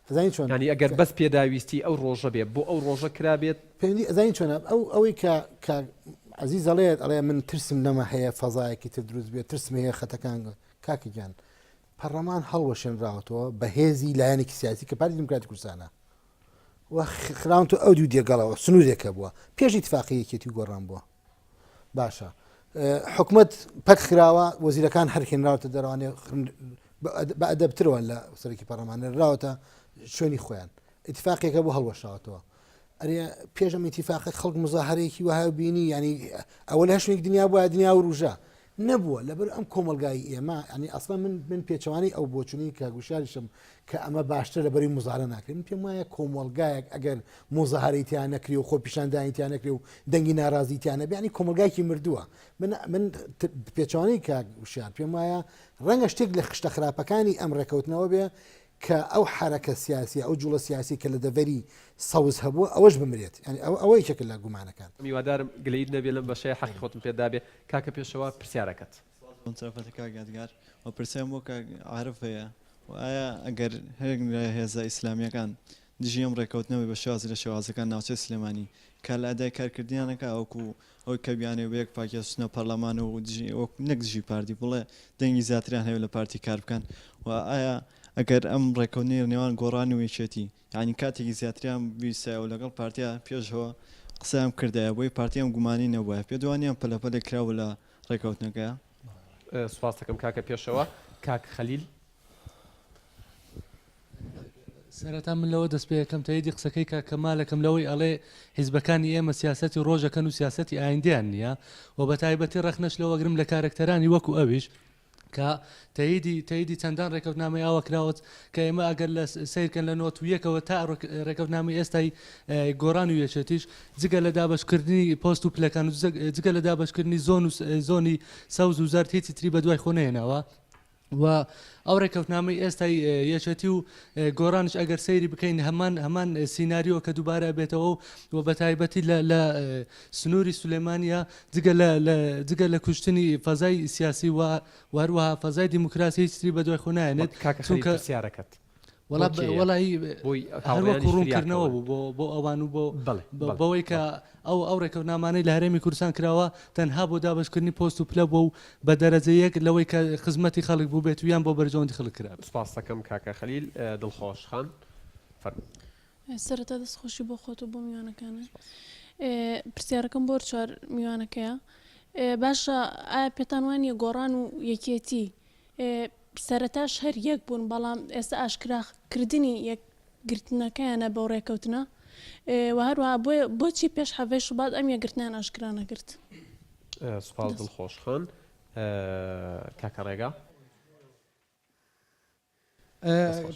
ئەزانی چۆن یانی ئەگەر بەس پێداویستی ئەو ڕۆژە بێ بۆ ئەو ڕۆژە کرابێت. پەیوەندی ئەزانی چۆنە ئەو ئەوەی کە کاک عەزیز ئەڵێت ئەڵێ من ترسم لەمە هەیە فەزایەکی تر دروست بێت ترسم هەیە خەتەکان کاکە گیان پەڕلەمان هەڵوەشێنراوەتەوە بە هێزی لایەنێکی سیاسی کە پارتی دیموکراتی کوردستانە و خراونتە ئەو دوو دێگەڵەوە سنوورێکە بووە پێش ئیتفاقی یەکێتی و گۆڕان بووە باشە حکومت پەک خراوە وەزیرەکان هەرکێنراوتە دەروانێ بە ئەدەبترەوە لە سەرکی پەرلەمان نراوەتە شوێنی خۆیان اتفاقێکە بۆ هەڵوەشاوەتەوە. ئەرێ پێش ئەم ئیتیفاقە خەڵک مزاهرەیەکی وەها بینی ینی ئەوە لە شوێنێک دنیا بووە دنیا وروژا نەبووە لەبەر ئەم کۆمەلگای ئێمە ینی ئەسڵا من من پێچەوانەی ئەو بۆچونی کە گوشاریشم کە ئەمە باشتر لە بەری مزارە ناکرێت من پێم وایە کۆمەلگایەک ئەگەر مزاهرەی تیا نەکری و خۆ پیشاندانی تیا نەکری و دەنگی ناڕازی تیا نەبێ ینی کۆمەلگایکی مردووە من من پێچەوانەی کاک وشیار پێم وایە ڕەنگە شتێک لە خشتە خراپەکانی ئەم ڕێکەوتنەوە بێ کە ئەو حەرەکە سیاسیە، ئەو جوڵە سیاسی کە لە دەڤەری سەوز هەبووە ئەوەش بمرێت. یانی ئەوە ئەوە یەکێکە لە گومانەکان. هیوادارم گلەییت نەبێ لەم بەشەیە حەقی خۆتم پێت دابێ کاکە پێشەوا پرسیارەکەت. سڵاو بۆ چاپەتە کاک یادگار و پرسیارم بۆ کاک عارف هەیە و ئایا ئەگەر هەرێک لە هێزە ئیسلامیەکان دژی ئەم ڕێکەوتنە بێ بە شێوازی لە شێوازەکان ناوچەی سلێمانی کار لە ئەدای کارکردنیان ئەکا وەکو ئەوەی کە بیانەوێ بە یەک پاکێج بچنە پەرلەمان و دژی وەک نەک دژی پارتی بڵێ دەنگی زیاتریان هەیە لە پارتی کار بکەن و ئایا ئەگەر ئەم ڕێکەوتنەی نێوان گۆڕان و یەکێتی یانی کاتێکی زیاتریان بویستایە و لەگەڵ پارتیا پێشەوە قسەیان بکردایە بۆی پارتی ئەم گومانەی نەبوایە پێت وانیە ئەم پەلەپەلێک کرابوو لە ڕێکەوتنەکەیا؟ سوپاست دەکەم کاکە پێشەوا. کاک خەلیل. سەرەتا من لەوە دەست پێ ئەکەم تەئیدی قسەکەی کاک کەمال ئەکەم لەوەی ئەڵێ حیزبەکانی ئێمە سیاسەتی ڕۆژەکەن و سیاسەتی ئایندەیان نییە و بە تایبەتی ڕەخنەش لەوە گرم لە کارەکتەرانی وەکو ئەویش کە تەئیدی تەئیدی چەندان ڕێکەوتنامەی ئاوا کراوە کە ئێمە ئەگەر لە سەیرکەن لە نۆت و یەکەوە تا ڕێکەوتنامەی ئێستای گۆڕان و یەکێتیش جگە لە دابەشکردنی پۆست و پلەکان و جگە لە دابەشکردنی زۆن و زۆنی سەوز و زەرد هیچی تری بەدوای خۆ نەهێناوە و ئەو ڕێکەوتنامەی ئێستای یەکێتی و گۆڕانش ئەگەر سەیری بکەین هەمان هەمان سیناریۆ کە دووبارە بێتەوە و بە تایبەتی لە لە سنووری سولێمانە جگە لە جگە لە کوشتنی فەزای سیاسی و هەروەها فەزای دیموکراسی هیچ تری بەدوای خۆ نایەنێت کاکە چونکە پرسیارەکەت وەڵا وەڵی هەروەکو ڕوونکردنەوە بوو بۆ بۆ ئەوان و بۆ بەوەی کە ئەو ئەو ڕێکەوتنامانەی لە هەرێمی کوردستان کراوە تەنها بۆ دابەشکردنی پۆست و پلە بووە و بە دەرەجە یەک لەوەی کە خزمەتی خەڵک بووبێت و یان بۆ بەرژەوەندی خەڵک کرابێت. سوپاست دەکەم کاکە خەلیل. دڵخۆش خان فەرموو. سەرەتا دەست خۆشی بۆ خۆت و بۆ میوانەکانت. پرسیارەکەم بۆ هەرچوار میوانەکەیە. باشە ئایا پێتان وانیە گۆڕان و یەکێتی سەرەتاش هەر یەک بوون، بەڵام ئێستا ئاشکرا کردنی یەک گرتنەکەیانە بەو ڕێکەوتنە و هەروەها بۆیە بۆچی پێش حەڤەی شوبات ئەم یەکگرتنەیان ئاشکرا نەکرد؟ سوپاس دڵخۆش خان. کاکە ڕێگا.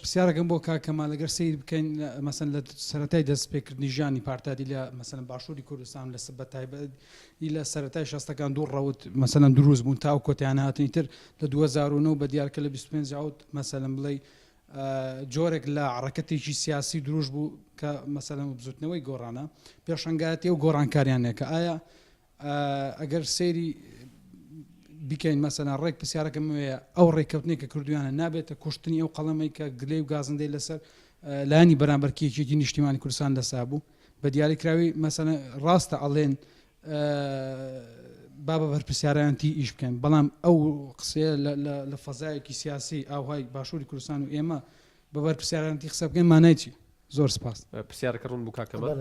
پرسیارەکەم بۆ کاک کەمال ئەگەر سەیر بکەین مەسەن لە سەرەتای دەست پێکردنی ژیانی پارتادی لە مەسەن باشووری کوردستان لە بە تایبەتی لە سەرەتای شەستەکان دوو ڕەوت مەسەلەن دروست بوون تا ئەو کۆتایان هاتنی تر لە 2009 بە دیار کە لە 25 ئەوت مەسەلەن بڵێ جۆرێک لە عڕەکەتێکی سیاسی دروست بوو کە مەسەلەن بزوتنەوەی گۆڕانە پێشەنگایەتی و گۆڕانکاریانە کە ئایا ئەگەر سەیری بیکەین مەسەلەن ڕێک پرسیارەکەم ئەوەیە ئەو ڕێککەوتنەی کە کردویانە نابێتە کوشتنی ئەو قەڵەمەی کە گلەی و گازندەی لەسەر لایەنی بەرامبەر کە یەکێتی نیشتیمانی کوردستان لەسا بوو بە دیاریکراوی مەسەلەن ڕاستە ئەڵێن با بە بەرپرسیارانتی ئیش بکەن بەڵام ئەو قسەیە لە فەزایەکی سیاسی ئاوهای باشووری کوردستان و ئێمە بە بەرپرسیارانتی قسە بکەین مانای چی؟ زۆر سپاس. پرسیارەکە ڕوون بوو کاک کەمال؟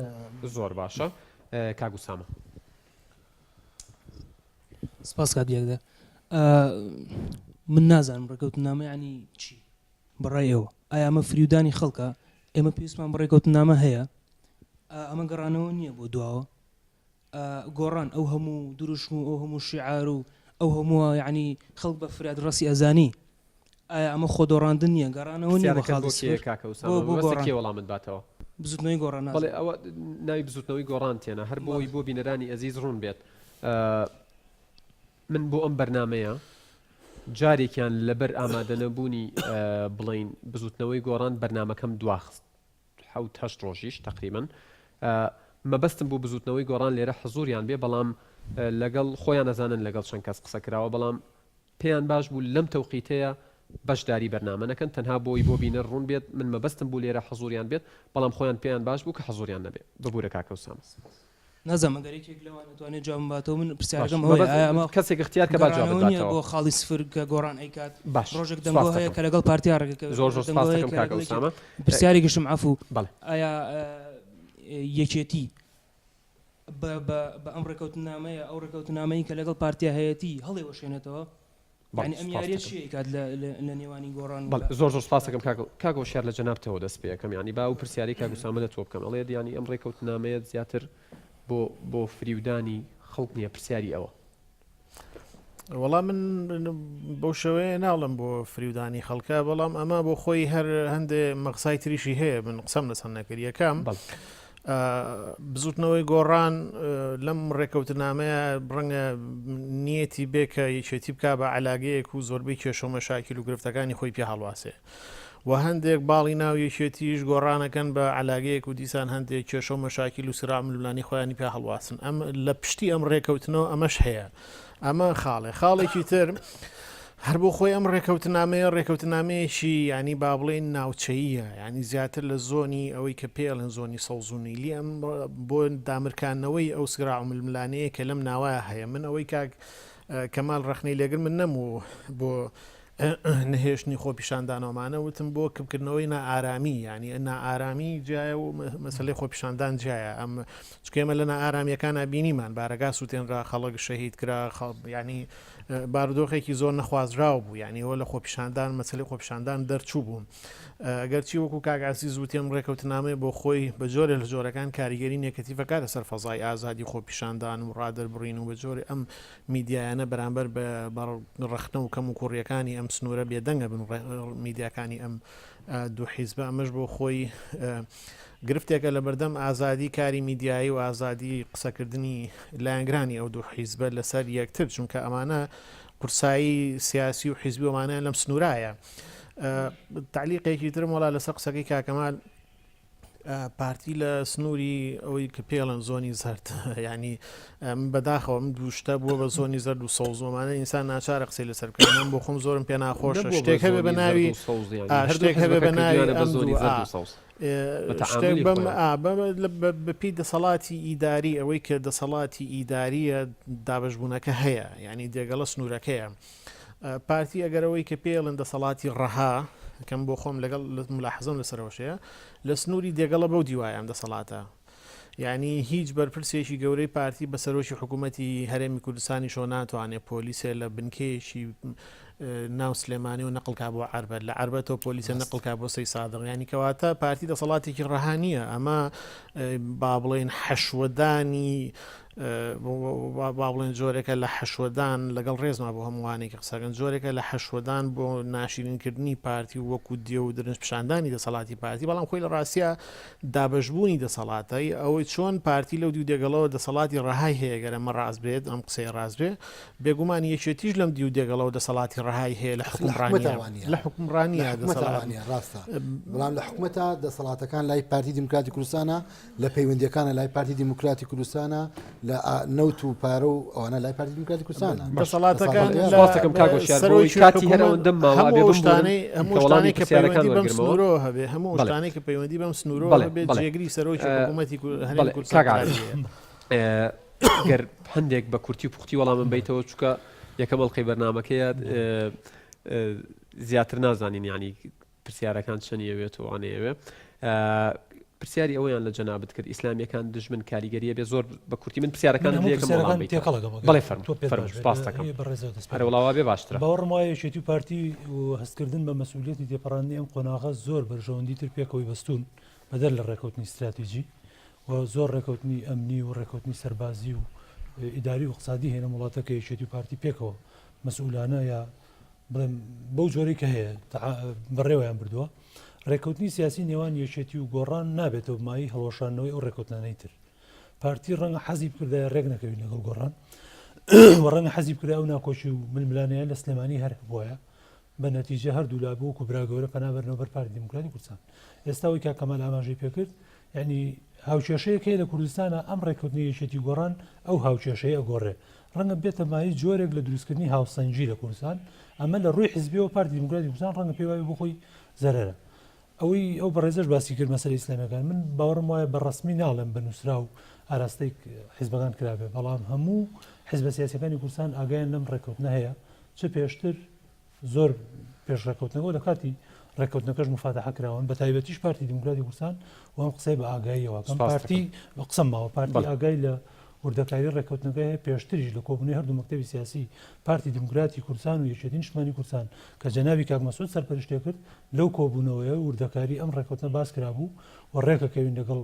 زۆر باشە کاک ئوسامە. سپاس کاک یەکدار. من نازانم ڕێکەوتنامە یانی چی بەڕای ئێوە ئایا ئەمە فریودانی خەڵکە ئێمە پێویستمان بە ڕێکەوتنامە هەیە ئەمە گەڕانەوە نییە بۆ دواوە گۆڕان ئەو هەموو دروشم و ئەو هەموو شیعار و ئەو هەمووە یەعنی خەڵک بە فریاد ڕەسی ئەزانی ئایا ئەمە خۆ دۆڕاندن نییە گەڕانەوە نییە بۆ پرسیارەکەت خاڵی بۆ کێیە سفر کاکە بۆ ئوسامە بۆ مەبەستە گۆڕان کێ وەڵامت باتەوە؟ بزوتنەوەی گۆڕان بەڵێ نازانم. ئەوە ناوی بزوتنەوەی گۆڕان تێنە هەر بۆی بەڵێ. بۆ بینەرانی ئەزیز ڕوون بێت من بۆ ئەم بەرنامەیە جارێکیان لەبەر ئامادەنەبوونی بڵێین بزوتنەوەی گۆڕان بەرنامەکەم دواخست حەوت هەشت ڕۆژیش تەقریبەن مەبەستم بوو بزوتنەوەی گۆڕان لێرە حزوریان بێ بەڵام لەگەڵ خۆیان ئەزانن لەگەڵ چەند کەس قسە کراوە بەڵام پێیان باش بوو لەم تەوقیتەیە بەشداری بەرنامە نەکەن تەنها بۆی بۆ بینەر ڕوون بێت من مەبەستم بوو لێرە حزوریان بێت بەڵام خۆیان پێیان باش بوو کە حزوریان نەبێ ببورە کاکە ئوسامە. نازانم ئەگەر یەکێک لەوان ئەتوانێت جوابم باتەوە من باش پرسیارەکەم ئەوەیە مەبەست ئایا ئەمە کەسێک اختیار کە با جوابت گەڕانەوە نییە باتەوە. بۆ خاڵی سفر کە گۆڕان ئەیکات باش ڕۆژێک دەنگۆ سپاست هەیە دەکەم. کە لەگەڵ پارتیا ڕێکەکەوێت زۆر زۆر ڕۆژێک دەنگۆ سپاست هەیە دەکەم کە کاکە لەگەڵ یەکێتی ئوسامە. پرسیارێکیشم عەفوو بەڵێ. ئایا یەکێتی بە بە بە ئەم ڕێکەوتنامەیە ئەو ڕێکەوتنامەی کە لەگەڵ پارتیا هەیەتی هەڵیوەشێنێتەوە؟ بەڵێ یانی ئەم سوپاست یاریە دەکەم. چی ئەیکات لە لە لە نێوانی گۆڕان و بەڵێ زۆر زۆر سوپاست دەکەم کاک کاک هۆشیار لە جەنابتەوە دەست پێ ئەکەم یانی با ئەو پرسیارەی کاک ئوسامە لە تۆ بکەم ئەڵێت یانی ئەم ڕێکەوتنامەیەت زیاتر بۆ بۆ فریودانی خەڵک نییە پرسیاری ئەوە. وەڵا من بەو شێوەیە ناڵم بۆ فریودانی خەڵکە بەڵام ئەمە بۆ خۆی هەر هەندێ مەغزای تریشی هەیە من قسەم لەسەر نەکرد یەکەم بزوتنەوەی گۆڕان لەم ڕێکەوتنامەیە ڕەنگە نیەتی بێ کە یەکێتی بک بە علاگەیەک و زۆربەی کێشە و مەشاکیل و گرفتەکانی خۆی پێ هەڵواسێ و هەندێک باڵی ناو یەکێتیش گۆڕانەکەن بە علاگەیەک و دیسان هەندێک کێشە و مەشاکیل و سرا ململانی خۆیانی پێ هەڵواسن ئەم لە پشتی ئەم ڕێکەوتنەوە ئەمەش هەیە ئەمە خاڵێ خاڵێکی تر هەر بۆ خۆی ئەم ڕێکەوتنامەیە ڕێکەوتنامەیەکی ینی با بڵێن ناوچەیە ینی زیاتر لە زۆنی ئەوەی کە پێڵێن زۆنی سەوزونیلی ئەم بۆ دامرکانەوەی ئەو سرا و ململانەیە کە لەم ناوە هەیە من ئەوەی کاک کەمال ڕخنەی لێگر من نەموو بۆ نەهێشتنی خۆپیشاندانەوەمانە وتم بۆ کپکردنەوەی نائارامی یعنی نائارامی جیایە و مەسلەی خۆپیشاندان جیایە ئەم چکێمە لە نائارامیەکانە بینیمان بارەگا سووتێنرا خەڵک شەهید کرا ینی بارودۆخێکی زۆر نەخوازراو بوو یعنی ئەوە لە خۆپیشاندان مەسلەی خۆپیشاندان دەرچوو بوو ئەگەرچی وەکو کاک عزیز وتیم ڕێکەوتنامەیە بۆ خۆی بە جۆرێ لە جۆرەکان کاریگەری negative ەکە لەسەر فەزای ئازادی خۆپیشاندان و ڕادەربڕین و بە جۆری ئەم میدیایانە بەرامبەر بە ڕەخنە و کەموکوڕییەکانی ئەم سنوورە بێدەنگە بن میدیاکانی ئەم دوو حیزبە ئەمەش بۆ خۆی گرفتێکە لە بەردەم ئازادی کاری میدیایی و ئازادی قسەکردنی لایەنگرانی ئەو دوو حیزبە لەسەر یەکتر چونکە ئەمانە قورسایی سیاسی و حیزبی ئەمانیان لەم سنوورایە تعلیقێکی ترم وەڵا لەسەر قسەکەی کاکەمال پارتی لە سنووری ئەوەی کە پێڵن زۆنی زەرد ینی بەداخەوە من دوو شتە بووە بە زۆنی زەرد و سەوزۆمانە ئینسان ناچارە قسەی لەسەر بکەن من بۆ خۆم زۆرم پێ ناخۆشە شتێک هەبێ بە ناوی شتێک هەبێ بە ناوی شتێک بەم بەپی دەسەڵاتی ئیداری ئەوەی کە دەسەڵاتی ئیداریە دابشبوونەکە هەیە ینی دێگەڵە سنوورەکەیە پارتی ئەگەر ئەوەی کە پێڵن دەسەڵاتی ڕەها کەم بۆ خۆم لەگەڵ ملاحەزەم لەسەرەوەشەیە لە سنووری دێگەڵە بەو دیوایە ئەم دەسەڵاتە یعنی هیچ بەرپرسێکی گەورەی پارتی بە سەرۆکی حکوومەتی هەرێمی کوردستانیشەوە ناتوانێت پۆلیسێ لە بنکەیەکی ناو سلێمانی و نەقلکا بۆ عربەت لە عربەتەوە پۆلیسە نەقلکا بۆ سەی سادق ینی کەواتە پارتی دەسەڵاتێکی ڕەها نییە ئەمە با بڵێن حەشوەدانی با بڵێن جۆرێکە لە حەشوەدان لەگەڵ ڕێزما بۆ هەمووانێکی قسەکەن جۆرێکە لە حەشوەدان بۆ ناشیرینکردنی پارتی و وەکو دێ و درنج پیشاندانی دەسەڵاتی پارتی بەڵام خۆی لە ڕاستە دابەشبوونی دەسەڵاتە ئەوەی چۆن پارتی لەو دیو دێگەڵەوە دەسەڵاتی ڕەهای هەیە گەر ئەمە ڕاست بێت ئەم قسەیە ڕاست بێ بێگومان یەکێتیش لەم دیو دێگەڵەوە دەسەڵاتی ڕەهای هەیە لە حکومڕانیە لە حکومڕانیە دەسەڵاتە ڕاستە بەڵام لە حکومەتە دەسەڵاتەکان لای پارتی دیموکراتی کوردستانە لە پەیوەندیەکانە لای پارتی دیموکراتی کوردستانە لە نەوت و پارە و ئەوانە لای پارتی دیموکراتی کوردستانە دەسەڵاتەکان سپاستەکەم کاک هۆشیار بۆ کاتی هەر ئەوەندەم ماوە ئەبێ هەموو بمبورن شتانەی هەموو کە وەڵامی شتانەی کە پرسیارەکان پەیوەندی بەم وەرگرمەوە سنوورەوە هەبێ هەموو بەڵێ شتانەی کە پەیوەندی بەم سنوورەوە بەڵێ هەبێ بەڵێ جێگری سەرۆکی ئە، حکوومەتی کو- هەرێمی بەڵێ کوردستان کاک قەراری عارف هەیە ئە، گەر هەندێک بە کورتی و پوختی وەڵامم بەیتەوە چونکە یەکەم ئەڵقەی بەرنامەکەیە ئە، ئە، زیاتر نازانین یانی پرسیارەکان چەنی ئەوێت و ئەوانەی ئەوێ پرسیاری ئەوەیان لە جەنابت کرد ئیسلامیەکان دژمن کاریگەریە بێ زۆر بە کورتی من پرسیارەکان لێکم وەڵام تێکەڵ بەڵێ فەرموو فەرموو سپاس دەکەم ئەرێ وەڵا وا بێ باشترە باوەڕم وایە یەکێتی و پارتی و هەستکردن بە مەسئولیەتی تێپەڕاندنی ئەم قۆناغە زۆر بەرژەوەندی تر پێکەوەی بەستوون بەدەر لە ڕێکەوتنی ستراتیجی و زۆر ڕێکەوتنی ئەمنی و ڕێکەوتنی سەربازی و ئیداری و اقتصادی هەیە لەم وڵاتە کە یەکێتی و پارتی پێکەوە مەسئولانە یا بڵێم بەو جۆرەی کە هەیە بەڕێوەیان بردووە، ڕێککەوتنی سیاسی نێوان یەکێتی و گۆڕان نابێتەوە مایەی هەڵوەشاندنەوەی ئەو ڕێککەوتنانەی تر. پارتی ڕەنگە حەزی بکردایە ڕێک نەکەوین لەگەڵ گۆڕان و ڕەنگە حەزی بکردایە ئەو ناکۆکی و ململانێیە لە سلێمانی هەر هەبوایە، بە نەتیجە هەردوولا بۆ وەکو برا گەورە پەنا بەرنەوە بەر پارتی دیموکراتی کوردستان. ئێستا ئەوەی کاک کەمال ئاماژەی پێکرد یانی هاوکێشەیەک هەیە لە کوردستانا ئەم ڕێککەوتنەی یەکێتی گۆڕان ئەو هاوکێشەیە ئەگۆڕێ ڕەنگە بێتە مایەی جۆرێک لە دروستکردنی هاوسەنگی لە کوردستان، ئەمە لە ڕووی حزبیەوە پارتی دیموکراتی کوردستان ڕەنگە پێی وابێ بۆ خۆی زەرەرە. ئەوەی ئەو بەڕێزەش باسی کرد مەسەلەی ئیسلامیەکان، من باوەڕم وایە بە ڕەسمی ناڵێم بە نووسراو ئاراستەی حزبەکان کرابێ، بەڵام هەموو حزبە سیاسیەکانی کوردستان ئاگایان لەم ڕێککەوتنە هەیە، چ پێشتر زۆر پێش ڕێککەوتنەکە و لە کاتی ڕێککەوتنەکەش مفاتەحە کراون بە تایبەتیش پارتی دیموکراتی کوردستان و ئەم قسەی بە ئاگاییەوە کەم سپاس پارتی دەکەم. قسەم ماوە پارتی بەڵێ. ئاگای لە. وردەکاری ڕێککەوتنەکە هەیە پێشتریش لە کۆبوونەوەی هەردوو مەکتەبی سیاسی پارتی دیموکراتی کوردستان و یەکێتی نیشتمانی کوردستان کە جەنابی کاک مەسعود سەرپەرشتی کرد لەو کۆبوونەوەیە وردەکاری ئەم ڕێککەوتنە باس کرابوو و ڕێکەکەوین لەگەڵ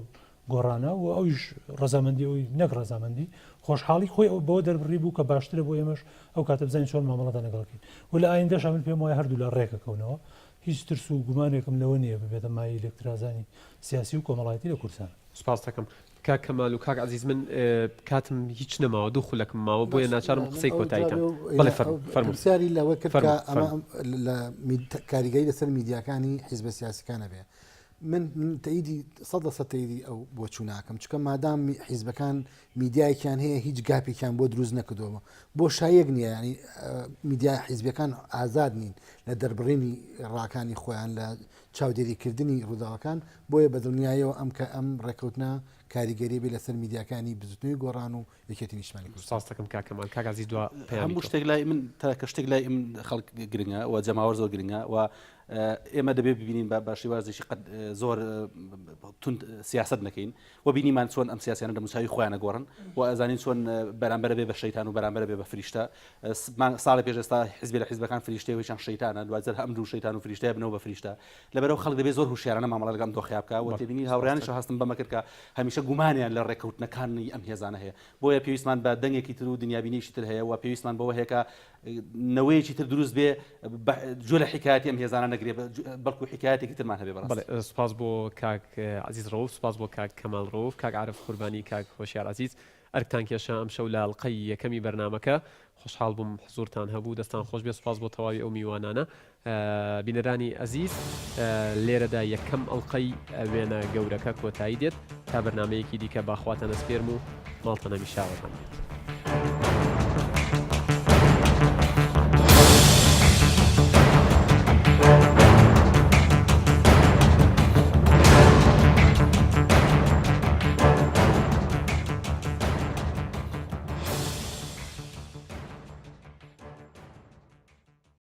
گۆڕانە و ئەویش ڕەزامەندی ئەوی نەک ڕەزامەندی خۆشحاڵی خۆی ئەو بەوە دەربڕی بوو کە باشترە بۆ ئێمەش ئەو کاتە بزانین چۆن مامەڵەتان لەگەڵ بکەین و لە ئایندەشا من پێم وایە هەردوولا ڕێکەکەونەوە هیچ ترس و گومانێکم لەوە نییە ببێتە مایەی لێکترازانی سیاسی و کۆمەڵایەتی لە کوردستان. سوپاست دەکەم کاک کەمال و کاک عەزیز من کاتم هیچ نەماوە دوو خولەکم ماوە بۆیە ناچارم قسەی کۆتاییتان بەڵێ فەرموو فەرموو پرسیاری لەوە کرد کە فەرموو ئەمە فەرموو لە کاریگەری لەسەر میدیاکانی حیزبە سیاسیەکان هەبێ من من تەئیدی 100% تەئیدی ئەو بۆچوو ناکەم چونکە مادام حیزبەکان میدیایەکیان هەیە هیچ gap ێکیان بۆ دروست نەکردووە بۆشاییەک نییە ینی میدیا حیزبەکان ئازاد نین لە دەربڕینی ڕاکانی خۆیان لە چاودێریکردنی ڕووداوەکان بۆیە بە دڵنیایەوە ئەم کە ئەم ڕێککەوتنە کاریگەری بێ لەسەر میدیاکانی بزوتنەوەی گۆڕان و یەکێتی نیشتمانی کوردستان. سپاست دەکەم کاک کەمال. کاک عەزیز دوا پەیامی هەموو تۆ. شتێک لای من تاکە شتێک لای من خەڵک گرنگە و جەماوەر زۆر گرنگە و ئێمە دەبێ ببینین بە شێوازێکی قەت زۆر توند سیاست نەکەین و بینیمان چۆن ئەم سیاسیانە دەموچاوی خۆیان ئەگۆڕن و ئەزانین چۆن بەرامبەرە بێ بە شەیتان و بەرامبەرە بێ بە فریشتە ساڵی پێش ئێستا حزبی لە حیزبەکان فریشتەیە و هیچیان شەیتانە دواتر هەم دوو شەیتان و فریشتەیە بنەوە بە فریشتە لەبەرەوە خەڵک دەبێت زۆر هوشیارانە مامەڵە لەگەڵ ئەم دۆخەیا بکا و تێبینی هاوڕێیانیش هەستم بەمە کرد کە هەمیشە گومانیان لە ڕێککەوتنەکانی ئەم هێزانە هەیە بۆیە پێویستمان بە دەنگێکی تر و دنیابینیی تر هەیە و پێویستمان بەوە هەیە کە نەوەیەکی تر دروست بێ گوێ لە حیکایەتی ئەم هێزانە نەگرێ بەڵکو حیکایەتێکی ترمان هەبێ بەڕاستی. بەڵێ سوپاس بۆ کاک عەزیز ڕەوف، سوپاس بۆ کاک کەمال ڕەوف، کاک عارف قوربانی، کاک هۆشیار عەزیز ئەرکتان کێشا ئەمشەو لە ئەڵقەی یەکەمی بەرنامەکە خۆشحاڵ بووم حزورتان هەبوو دەستان خۆش بێت سوپاس بۆ تەواوی ئەو میوانانە بینەرانی ئەزیز لێرەدا یەکەم ئەڵقەی وێنە گەورەکە کۆتایی دێت تا بەرنامەیەکی دیکە با خواتان ئەسپێرم و ماڵتان هەمیشە ئاوەدان بێت.